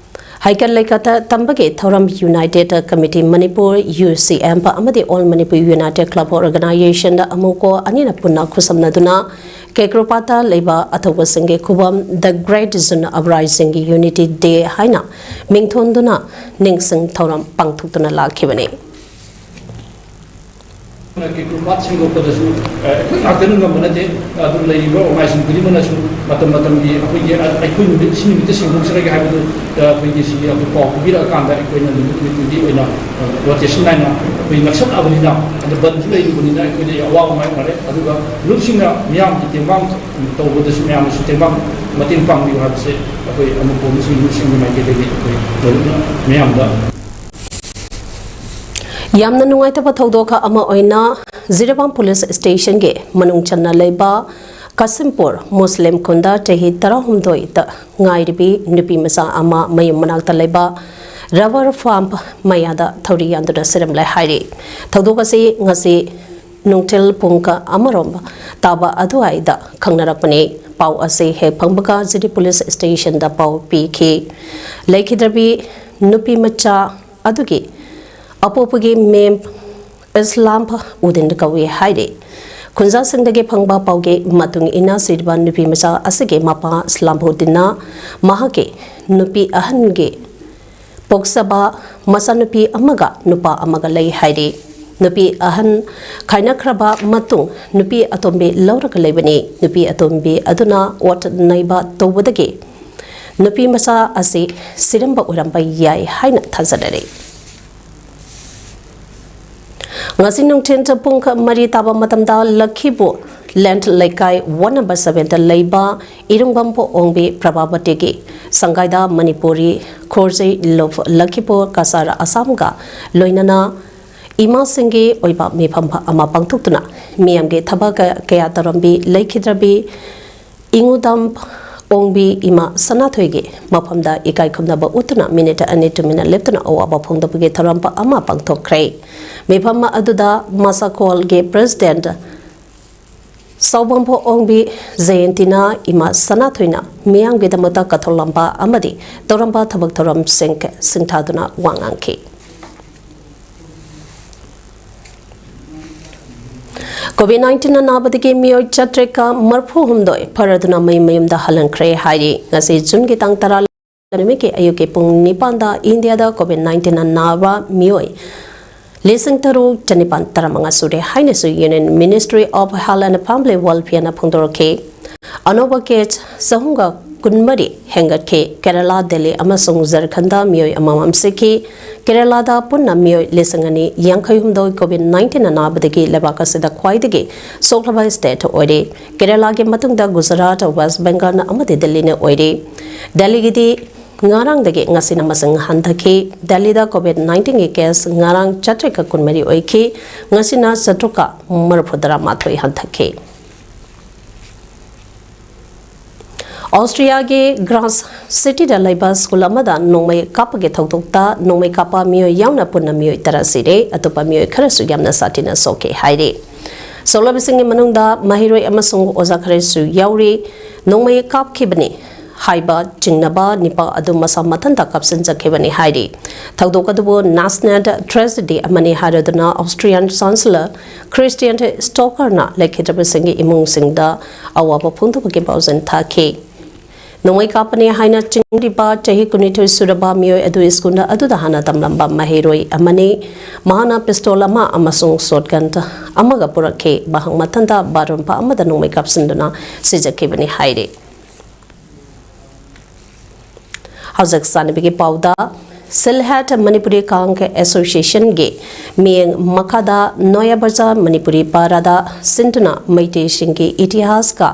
ꯍꯩꯀꯠ ꯂꯩꯀꯠꯇ ꯇꯝꯕꯒꯤ ꯊꯧꯔꯝ ꯌꯨꯅꯥꯏꯇꯦꯗ ꯀꯃꯤꯇꯤ ꯃꯅꯤꯄꯨꯔ, ꯌꯨ ꯁꯤ ꯑꯦꯝ, ꯑꯃꯗꯤ ꯑꯣꯜ ꯃꯅꯤꯄꯨꯔ ꯌꯨꯅꯥꯏꯇꯦꯗ ꯀ꯭ꯂꯕ ꯑꯣꯔꯒꯅꯥꯏꯖꯦꯁꯟꯗ ꯑꯃꯨꯀꯣ ꯑꯅꯤꯅ ꯄꯨꯟꯅ ꯈꯨꯠꯁꯝꯅꯗꯨꯅ ꯀꯦꯀ꯭ꯔꯣꯄꯥꯠꯇ ꯂꯩꯕ ꯑꯊꯧꯕꯁꯤꯡꯒꯤ ꯈꯨꯕꯝ ꯗ ꯒ꯭ꯔꯦꯠ ꯖꯨꯟ ꯑꯞꯔꯥꯏꯖꯤꯡꯒꯤ ꯌꯨꯅꯤꯇꯤ ꯗꯦ ꯍꯥꯏꯅ ꯃꯤꯡꯊꯣꯟꯗꯨꯅ ꯅꯤꯡꯁꯤꯡ ꯊꯧꯔꯝ ꯄꯥꯡꯊꯣꯛꯇꯨꯅ ꯂꯥꯛꯈꯤꯕꯅꯤ꯫ ꯀꯦꯀꯨ ꯄꯥꯠ ꯁꯦꯡꯗꯣꯛꯄꯗꯁꯨ ꯑꯩꯈꯣꯏ ꯉꯥꯛꯇꯅ ꯉꯝꯕ ꯅꯠꯇꯦ꯫ ꯑꯗꯨ ꯂꯩꯔꯤꯕ ꯑꯣꯔꯒꯅꯥꯏꯖꯦꯁꯟ ꯈꯨꯗꯤꯡꯃꯛꯅꯁꯨ ꯃꯇꯝ ꯃꯇꯝꯒꯤ ꯑꯩꯈꯣꯏꯒꯤ ꯑꯩꯈꯣꯏ ꯅꯨꯃꯤꯠ ꯁꯤ ꯅꯨꯃꯤꯠꯇ ꯁꯦꯡꯗꯣꯛꯆꯔꯒꯦ ꯍꯥꯏꯕꯗꯨ ꯑꯩꯈꯣꯏꯒꯤ ꯁꯤꯒꯤ ꯑꯩꯈꯣꯏ ꯄꯥꯎ ꯄꯤꯕꯤꯔꯛꯑꯀꯥꯟꯗ ꯑꯩꯈꯣꯏꯅ ꯅꯨꯃꯤꯠ ꯅꯨꯃꯤꯠꯇꯨꯒꯤ ꯑꯣꯏꯅ ꯔꯣꯇꯦꯁꯟ ꯅꯥꯏꯅ ꯑꯩꯈꯣꯏ ꯅꯛꯁꯜꯂꯛꯑꯕꯅꯤꯅ, ꯑꯗ ꯕꯟꯁꯨ ꯂꯩꯔꯤꯕꯅꯤꯅ ꯑꯩꯈꯣꯏꯗ ꯑꯋꯥꯕ ꯃꯥꯏꯌꯣꯛꯅꯔꯦ꯫ ꯑꯗꯨꯒ ꯂꯨꯞꯁꯤꯡꯅ ꯃꯤꯌꯥꯝꯒꯤ ꯇꯦꯡꯕꯥꯡ ꯇꯧꯕꯗꯁꯨ ꯃꯌꯥꯝꯅꯁꯨ ꯇꯦꯡꯕꯥꯡ ꯃꯇꯦꯡ ꯄꯥꯡꯕꯤꯌꯨ ꯍꯥꯏꯕꯁꯦ ꯑꯩꯈꯣꯏ ꯑꯃꯨꯛ ꯀꯣꯝꯁꯤꯡ ꯂꯨꯞꯁꯤꯡꯒꯤ ꯃꯥꯏꯀꯩꯗꯒꯤ ꯑꯩꯈꯣꯏ ꯃꯔꯨꯞꯅ ꯃꯌꯥꯝꯗ ꯌꯥꯝꯅ ꯅꯨꯡꯉꯥꯏꯇꯕ ꯊꯧꯗꯣꯛ ꯑꯃ ꯑꯣꯏꯅ ꯖꯤꯔꯤꯕꯥꯝ ꯄꯨꯂꯤꯁ ꯁ꯭ꯇꯦꯁꯟꯒꯤ ꯃꯅꯨꯡ ꯆꯟꯅ ꯂꯩꯕ ꯀꯥꯁꯤꯝꯄꯨꯔ ꯃꯨꯁꯂꯤꯝ ꯈꯨꯟꯗ ꯆꯍꯤ ꯇꯔꯥꯍꯨꯝꯗꯣꯏꯗ ꯉꯥꯏꯔꯤꯕꯤ ꯅꯨꯄꯤ ꯃꯆꯥ ꯑꯃ ꯃꯌꯨꯝ ꯃꯅꯥꯛꯇ ꯂꯩꯕ ꯔꯕꯔ ꯐꯥꯝ ꯃꯌꯥꯗ ꯊꯧꯔꯤ ꯌꯥꯟꯗꯨꯅ ꯁꯤꯔꯝꯂꯦ ꯍꯥꯏꯔꯤ꯫ ꯊꯧꯗꯣꯛ ꯑꯁꯤ ꯉꯁꯤ ꯅꯨꯡꯊꯤꯜ ꯄꯨꯡ ꯑꯃꯔꯣꯝ ꯇꯥꯕ ꯑꯗꯨꯋꯥꯏꯗ ꯈꯪꯅꯔꯛꯄꯅꯤ꯫ ꯄꯥꯎ ꯑꯁꯤ ꯍꯦꯛ ꯐꯪꯕꯒ ꯖꯤꯔꯤ ꯄꯨꯂꯤꯁ ꯁ꯭ꯇꯦꯁꯟꯗ ꯄꯥꯎ ꯄꯤꯈꯤ꯫ ꯂꯩꯈꯤꯗ꯭ꯔꯕꯤ ꯅꯨꯄꯤ ꯃꯆꯥ ꯑꯗꯨꯒꯤ ꯑꯄꯣꯛꯄꯒꯤ ꯃꯤꯡ ꯏꯁꯂꯥꯝ ꯎꯗꯤꯟ ꯀꯧꯏ ꯍꯥꯏꯔꯤ꯫ ꯈꯨꯟꯖꯥꯁꯤꯡꯗꯒꯤ ꯐꯪꯕ ꯄꯥꯎꯒꯤ ꯃꯇꯨꯡ ꯏꯟꯅ ꯁꯤꯔꯤꯕ ꯅꯨꯄꯤ ꯃꯆꯥ ꯑꯁꯤꯒꯤ ꯃꯄꯥ ꯏꯁꯂꯥꯝ ꯎꯗꯤꯟꯅ ꯃꯍꯥꯛꯀꯤ ꯅꯨꯄꯤ ꯑꯍꯟꯒꯤ ꯄꯣꯛꯆꯕ ꯃꯆꯥꯅꯨꯄꯤ ꯑꯃꯒ ꯅꯨꯄꯥ ꯑꯃꯒ ꯂꯩ ꯍꯥꯏꯔꯤ꯫ ꯅꯨꯄꯤ ꯑꯍꯟ ꯈꯥꯏꯅꯈ꯭ꯔꯕ ꯃꯇꯨꯡ ꯅꯨꯄꯤ ꯑꯇꯣꯝꯕꯤ ꯂꯧꯔꯒ ꯂꯩꯕꯅꯤ꯫ ꯅꯨꯄꯤ ꯑꯇꯣꯝꯕꯤ ꯑꯗꯨꯅ ꯑꯣꯠ ꯅꯩꯕ ꯇꯧꯕꯗꯒꯤ ꯅꯨꯄꯤ ꯃꯆꯥ ꯑꯁꯤ ꯁꯤꯔꯝꯕ ꯑꯣꯏꯔꯝꯕ ꯌꯥꯏ ꯍꯥꯏꯅ ꯊꯥꯖꯅꯔꯤ꯫ ꯉꯁꯤ ꯅꯨꯡꯊꯤꯜ ꯄꯨꯡ ꯃꯔꯤ ꯇꯥꯕ ꯃꯇꯝꯗ ꯂꯛꯈꯤꯕꯨ ꯂꯦꯟ ꯂꯩꯀꯥꯏ ꯋꯥꯔꯗ ꯅꯝꯕꯔ ꯁꯚꯦꯟꯗ ꯂꯩꯕ ꯏꯔꯨꯡꯕꯝ ꯑꯣꯡꯕꯤ ꯄ꯭ꯔꯚꯥꯕꯇꯤꯒꯤ ꯁꯪꯒꯥꯏꯗ ꯃꯅꯤꯄꯨꯔꯤ ꯈꯣꯔꯖꯩ ꯂꯨꯞ ꯂꯛꯈꯤꯕꯨ ꯀꯁꯥꯔ ꯑꯁꯥꯝꯒ ꯂꯣꯏꯅꯅ ꯏꯃꯥꯁꯤꯡꯒꯤ ꯑꯣꯏꯕ ꯃꯤꯐꯝ ꯑꯃ ꯄꯥꯡꯊꯣꯛꯇꯨꯅ ꯃꯤꯌꯥꯝꯒꯤ ꯊꯕꯛ ꯀꯌꯥ ꯇꯧꯔꯝꯕꯤ ꯂꯩꯈꯤꯗ꯭ꯔꯕꯤ ꯏꯉꯨꯗꯝ ꯑꯣꯡꯕꯤ ꯏꯃꯥ ꯁꯅꯥꯊꯣꯏꯒꯤ ꯃꯐꯝꯗ ꯏꯀꯥꯏ ꯈꯨꯝꯅꯕ ꯎꯠꯇꯨꯅ ꯃꯤꯅꯤꯠ ꯑꯅꯤ ꯇꯨꯃꯤꯟꯅ ꯂꯦꯞꯇꯨꯅ ꯑꯋꯥꯕ ꯐꯣꯡꯗꯣꯛꯄꯒꯤ ꯊꯧꯔꯝ ꯑꯃ ꯄꯥꯡꯊꯣꯛꯈ꯭ꯔꯦ꯫ ꯃꯤꯐꯝ ꯑꯗꯨꯗ ꯃꯁꯥꯈꯣꯜꯒꯤ ꯄ꯭ꯔꯦꯁꯤꯗꯦꯟꯠ ꯁꯥꯎꯕꯝꯕꯣ ꯑꯣꯡꯕꯤ ꯖꯌꯦꯟꯇꯤꯅ ꯏꯃꯥ ꯁꯅꯥꯊꯣꯏꯅ ꯃꯤꯌꯥꯝꯒꯤꯗꯃꯛꯇ ꯀꯠꯊꯣꯛꯂꯝꯕ ꯑꯃꯗꯤ ꯇꯧꯔꯝꯕ ꯊꯕꯛ ꯊꯧꯔꯝꯁꯤꯡ ꯁꯤꯡꯊꯥꯗꯨꯅ ꯋꯥ ꯉꯥꯡꯈꯤ꯫ ꯀꯣꯚꯤꯗ ꯅꯥꯏꯟꯇꯤꯟꯅ ꯅꯥꯕꯗꯒꯤ ꯃꯤꯑꯣꯏ ꯆꯥꯇ꯭ꯔꯦꯠꯀ ꯃꯔꯐꯨ ꯍꯨꯝꯗꯣꯏ ꯐꯔꯗꯨꯅ ꯃꯌꯨꯝ ꯃꯌꯨꯝꯗ ꯍꯜꯍꯟꯈ꯭ꯔꯦ ꯍꯥꯏꯔꯤ꯫ ꯉꯁꯤ ꯖꯨꯟꯒꯤ ꯇꯥꯡ ꯇꯔꯥ ꯅꯨꯃꯤꯠꯀꯤ ꯑꯌꯨꯛꯀꯤ ꯄꯨꯡ ꯅꯤꯄꯥꯟꯗ ꯏꯟꯗꯤꯌꯥꯗ ꯀꯣꯚꯤꯗ ꯅꯥꯏꯟꯇꯤꯟꯅ ꯅꯥꯕ ꯃꯤꯑꯣꯏ ꯂꯤꯁꯤꯡ ꯇꯔꯨꯛ ꯆꯅꯤꯄꯥꯟ ꯇꯔꯥꯃꯉꯥ ꯁꯨꯔꯦ ꯍꯥꯏꯅꯁꯨ Union Ministry of Health and Family Welfareꯅ ꯐꯣꯡꯗꯣꯔꯛꯈꯤ꯫ ꯑꯅꯧꯕ case ꯆꯍꯨꯝꯒ ꯀꯨꯟꯃꯔꯤ ꯍꯦꯟꯒꯠꯈꯤ꯫ ꯀꯦꯔꯂꯥ, ꯗꯦꯜꯂꯤ ꯑꯃꯁꯨꯡ ꯖꯔꯈꯟꯗ ꯃꯤꯑꯣꯏ ꯑꯃꯃꯝ ꯁꯤꯈꯤ꯫ ꯀꯦꯔꯂꯥꯗ ꯄꯨꯟꯅ ꯃꯤꯑꯣꯏ ꯂꯤꯁꯤꯡ ꯑꯅꯤ ꯌꯥꯡꯈꯩ ꯍꯨꯝꯗꯣꯏ COVID nineteen ꯑꯅꯥꯕꯗꯒꯤ ꯂꯩꯕꯥꯛ ꯑꯁꯤꯗ ꯈ꯭ꯋꯥꯏꯗꯒꯤ ꯁꯣꯛꯂꯕ state ꯑꯣꯏꯔꯤ꯫ ꯀꯦꯔꯂꯥꯒꯤ ꯃꯇꯨꯡꯗ ꯒꯨꯖꯔꯥꯠ, ꯋꯦꯁ ꯕꯦꯡꯒꯜ ꯑꯃꯗꯤ ꯗꯦꯜꯂꯤꯅ ꯑꯣꯏꯔꯤ꯫ ꯗꯦꯜꯂꯤꯒꯤꯗꯤ ꯉꯔꯥꯡꯗꯒꯤ ꯉꯁꯤꯅ ꯃꯁꯤꯡ ꯍꯟꯊꯈꯤ꯫ ꯗꯦꯜꯂꯤꯗ COVID nineteenꯒꯤ case ꯉꯔꯥꯡ ꯆꯥꯇ꯭ꯔꯦꯠꯀ ꯀꯨꯟꯃꯔꯤ ꯑꯣꯏꯈꯤ, ꯉꯁꯤꯅ ꯆꯥꯇ꯭ꯔꯨꯛꯀ ꯃꯔꯤꯐꯨ ꯇꯔꯥꯃꯥꯊꯣꯏ ꯍꯟꯊꯈꯤ꯫ ꯑꯣꯁꯇ꯭ꯔꯤꯌꯥꯒꯤ ꯒ꯭ꯔꯥꯁ ꯁꯤꯇꯤꯗ ꯂꯩꯕ ꯁ꯭ꯀꯨꯜ ꯑꯃꯗ ꯅꯣꯡꯃꯩ ꯀꯥꯞꯄꯒꯤ ꯊꯧꯗꯣꯛꯇ ꯅꯣꯡꯃꯩ ꯀꯥꯞꯄ ꯃꯤꯑꯣꯏ ꯌꯥꯎꯅ ꯄꯨꯟꯅ ꯃꯤꯑꯣꯏ ꯇꯔꯥ ꯁꯤꯔꯦ, ꯑꯇꯣꯞꯄ ꯃꯤꯑꯣꯏ ꯈꯔꯁꯨ ꯌꯥꯝꯅ ꯁꯥꯊꯤꯅ ꯁꯣꯛꯈꯤ ꯍꯥꯏꯔꯤ꯫ ꯁꯣꯛꯂꯕꯁꯤꯡꯒꯤ ꯃꯅꯨꯡꯗ ꯃꯍꯩꯔꯣꯏ ꯑꯃꯁꯨꯡ ꯑꯣꯖꯥ ꯈꯔꯁꯨ ꯌꯥꯎꯔꯤ꯫ ꯅꯣꯡꯃꯩ ꯀꯥꯞꯈꯤꯕꯅꯤ ꯍꯥꯏꯕ ꯆꯤꯡꯅꯕ ꯅꯤꯄꯥ ꯑꯗꯨ ꯃꯁꯥ ꯃꯊꯟꯇ ꯀꯥꯞꯁꯤꯟꯖꯈꯤꯕꯅꯤ ꯍꯥꯏꯔꯤ꯫ ꯊꯧꯗꯣꯛ ꯑꯗꯨꯕꯨ national tragedy ꯑꯃꯅꯤ ꯍꯥꯏꯔꯗꯨꯅ Austrian Chancellor Christian Stokerꯅ ꯂꯩꯈꯤꯗ꯭ꯔꯕꯁꯤꯡꯒꯤ ꯏꯃꯨꯡꯁꯤꯡꯗ ꯑꯋꯥꯕ ꯐꯣꯡꯗꯣꯛꯄꯒꯤ ꯄꯥꯎꯖꯦꯜ ꯊꯥꯈꯤ꯫ ꯅꯣꯡꯃꯩ ꯀꯥꯞꯄꯅꯤ ꯍꯥꯏꯅ ꯆꯤꯡꯂꯤꯕ ꯆꯍꯤ ꯀꯨꯟꯅꯤꯊꯣꯏ ꯁꯨꯔꯕ ꯃꯤꯑꯣꯏ ꯑꯗꯨ ꯁ꯭ꯀꯨꯜ ꯑꯗꯨꯗ ꯍꯥꯟꯅ ꯇꯝꯂꯝꯕ ꯃꯍꯩꯔꯣꯏ ꯑꯃꯅꯤ꯫ ꯃꯍꯥꯛꯅ pistol ꯑꯃ ꯑꯃꯁꯨꯡ shotgun ꯑꯃꯒ ꯄꯨꯔꯛꯈꯤ꯫ ꯃꯍꯥꯛ ꯃꯊꯟꯇ bathroom ꯑꯃꯗ ꯅꯣꯡꯃꯩ ꯀꯥꯞꯁꯤꯟꯗꯨꯅ ꯁꯤꯖꯈꯤꯕꯅꯤ ꯍꯥꯏꯔꯤ꯫ ꯍꯧꯖꯤꯛ ꯆꯥꯟꯅꯕꯤꯒꯤ ꯄꯥꯎꯗ, Silhet Manipuri Kang Associationꯒꯤ ꯃꯤꯠꯌꯦꯡ ꯃꯈꯥꯗ ꯅꯣꯌꯥ ꯕꯖꯥꯔ ꯃꯅꯤꯄꯨꯔꯤ ꯄꯥꯔꯥꯗ ꯁꯤꯟꯗꯨꯅ ꯃꯩꯇꯩꯁꯤꯡꯒꯤ ꯏꯇꯤꯍꯥꯁꯀ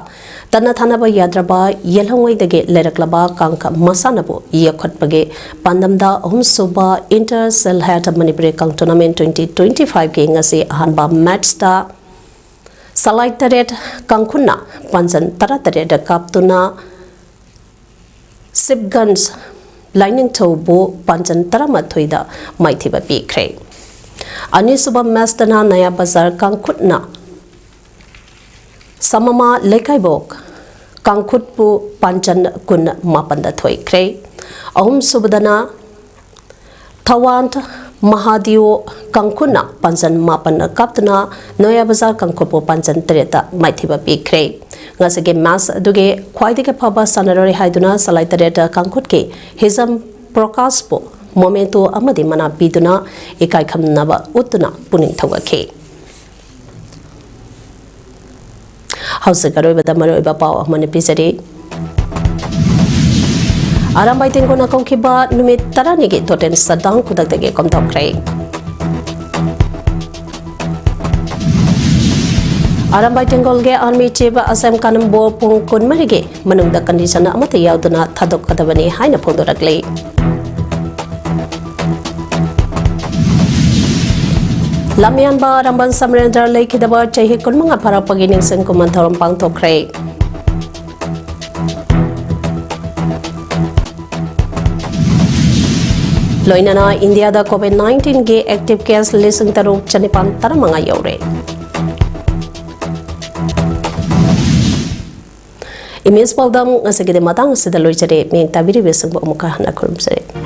ꯇꯠꯅ ꯊꯥꯅꯕ ꯌꯥꯗ꯭ꯔꯕ ꯌꯦꯜꯍꯧꯉꯩꯗꯒꯤ ꯂꯩꯔꯛꯂꯕ ꯀꯥꯡꯈ ꯃꯁꯥꯟꯅꯕꯨ ꯌꯣꯛꯈꯠꯄꯒꯤ ꯄꯥꯟꯗꯝꯗ ꯑꯍꯨꯝꯁꯨꯕ Inter Silhet Manipuri Kang Tournament twenty twenty fiveꯀꯤ ꯉꯁꯤ ꯑꯍꯥꯟꯕ matchꯇ ꯁꯂꯥꯏ ꯇꯔꯦꯠ ꯀꯥꯡꯈꯨꯠꯅ ꯄꯥꯟꯖꯟ ꯇꯔꯥꯇꯔꯦꯠ ꯀꯥꯞꯇꯨꯅ ꯁꯤꯞꯒꯟꯖ ꯂꯥꯏꯅꯤꯡꯊꯧꯕꯨ ꯄꯥꯟꯖꯟ ꯇꯔꯥꯃꯥꯊꯣꯏꯗ ꯃꯥꯏꯊꯤꯕ ꯄꯤꯈ꯭ꯔꯦ꯫ ꯑꯅꯤꯁꯨꯕ matchꯇꯅ ꯅꯌꯥ ꯕꯖꯥꯔ ꯀꯥꯡꯈꯨꯠꯅ ꯁꯃꯃꯥ ꯂꯩꯀꯥꯏꯕꯣꯛ ꯀꯥꯡꯈꯨꯠꯄꯨ ꯄꯥꯟꯖꯟ ꯀꯨꯟ ꯃꯥꯄꯟꯗ ꯊꯣꯏꯈ꯭ꯔꯦ꯫ ꯑꯍꯨꯝꯁꯨꯕꯗꯅ ꯊꯋꯥꯟ ꯃꯍꯥꯗꯤꯌꯣ ꯀꯥꯡꯈꯨꯠꯅ ꯄꯥꯟꯖꯟ ꯃꯥꯄꯟ ꯀꯥꯞꯇꯨꯅ ꯅꯣꯌꯥ ꯕꯖꯥꯔ ꯀꯥꯡꯈꯨꯠꯄꯨ ꯄꯥꯟꯖꯟ ꯇꯔꯦꯠꯇ ꯃꯥꯏꯊꯤꯕ ꯄꯤꯈ꯭ꯔꯦ꯫ ꯉꯁꯤꯒꯤ match ꯑꯗꯨꯒꯤ ꯈ꯭ꯋꯥꯏꯗꯒꯤ ꯐꯕ ꯁꯥꯟꯅꯔꯣꯏ ꯍꯥꯏꯗꯨꯅ ꯁꯂꯥꯏ ꯇꯔꯦꯠ ꯀꯥꯡꯈꯨꯠꯀꯤ ꯍꯤꯖꯝ ꯄ꯭ꯔꯣꯀꯥꯁꯄꯨ ꯃꯣꯃꯦꯟꯇꯣ ꯑꯃꯗꯤ ꯃꯅꯥ ꯄꯤꯗꯨꯅ ꯏꯀꯥꯏ ꯈꯨꯝꯅꯕ ꯎꯠꯇꯨꯅ ꯄꯨꯛꯅꯤꯡ ꯊꯧꯒꯠꯈꯤ꯫ ꯍꯧꯖꯤꯛ ꯑꯔꯣꯏꯕꯗ ꯃꯔꯨꯑꯣꯏꯕ ꯄꯥꯎ ꯑꯃꯅ ꯄꯤꯖꯔꯤ꯫ ꯑꯔꯥꯝꯕꯥꯏ ꯇꯦꯡꯒꯣꯜꯅ ꯀꯧꯈꯤꯕ ꯅꯨꯃꯤꯠ ꯇꯔꯥꯅꯤꯒꯤ total shutdown ꯈꯨꯗꯛꯇꯒꯤ ꯀꯣꯝꯊꯣꯛꯈ꯭ꯔꯦ꯫ Arambai ꯇꯦꯡꯒꯣꯜꯒꯤ army chief ꯑꯁꯦꯝ ꯀꯥꯅꯝꯕꯨ ꯄꯨꯡ ꯀꯨꯟꯃꯔꯤꯒꯤ ꯃꯅꯨꯡꯗ condition ꯑꯃꯠꯇ ꯌꯥꯎꯗꯅ ꯊꯥꯗꯣꯛꯀꯗꯕꯅꯤ ꯍꯥꯏꯅ ꯐꯣꯡꯗꯣꯔꯛꯂꯤ꯫ ꯂꯝꯌꯥꯟꯕ ꯑꯔꯥꯝꯕꯟ ꯁꯃꯔꯦꯟꯗ꯭ꯔ ꯂꯩꯈꯤꯗꯕ ꯆꯍꯤ ꯀꯨꯟꯃꯉꯥ ꯐꯥꯔꯛꯄꯒꯤ ꯅꯤꯡꯁꯤꯡ ꯈꯨꯃꯟ ꯊꯧꯔꯝ ꯄꯥꯡꯊꯣꯛꯈ꯭ꯔꯦ꯫ ꯂꯣꯏꯅꯅ ꯏꯟꯗꯤꯌꯥꯗ COVID nineteenꯒꯤ active case ꯂꯤꯁꯤꯡ ꯇꯔꯨꯛ ꯆꯅꯤꯄꯥꯟ ꯇꯔꯥꯃꯉꯥ ꯌꯧꯔꯦ꯫ ꯏꯃꯦꯖ ꯄꯥꯎꯗꯝ ꯉꯁꯤꯒꯤꯗꯤ ꯃꯇꯥꯡ ꯑꯁꯤꯗ ꯂꯣꯏꯖꯔꯦ꯫ ꯃꯤꯠꯌꯦꯡ ꯇꯥꯕꯤꯔꯤꯕꯁꯤꯡꯕꯨ ꯑꯃꯨꯛꯀ ꯍꯟꯅ ꯈꯨꯔꯨꯝꯖꯔꯤ꯫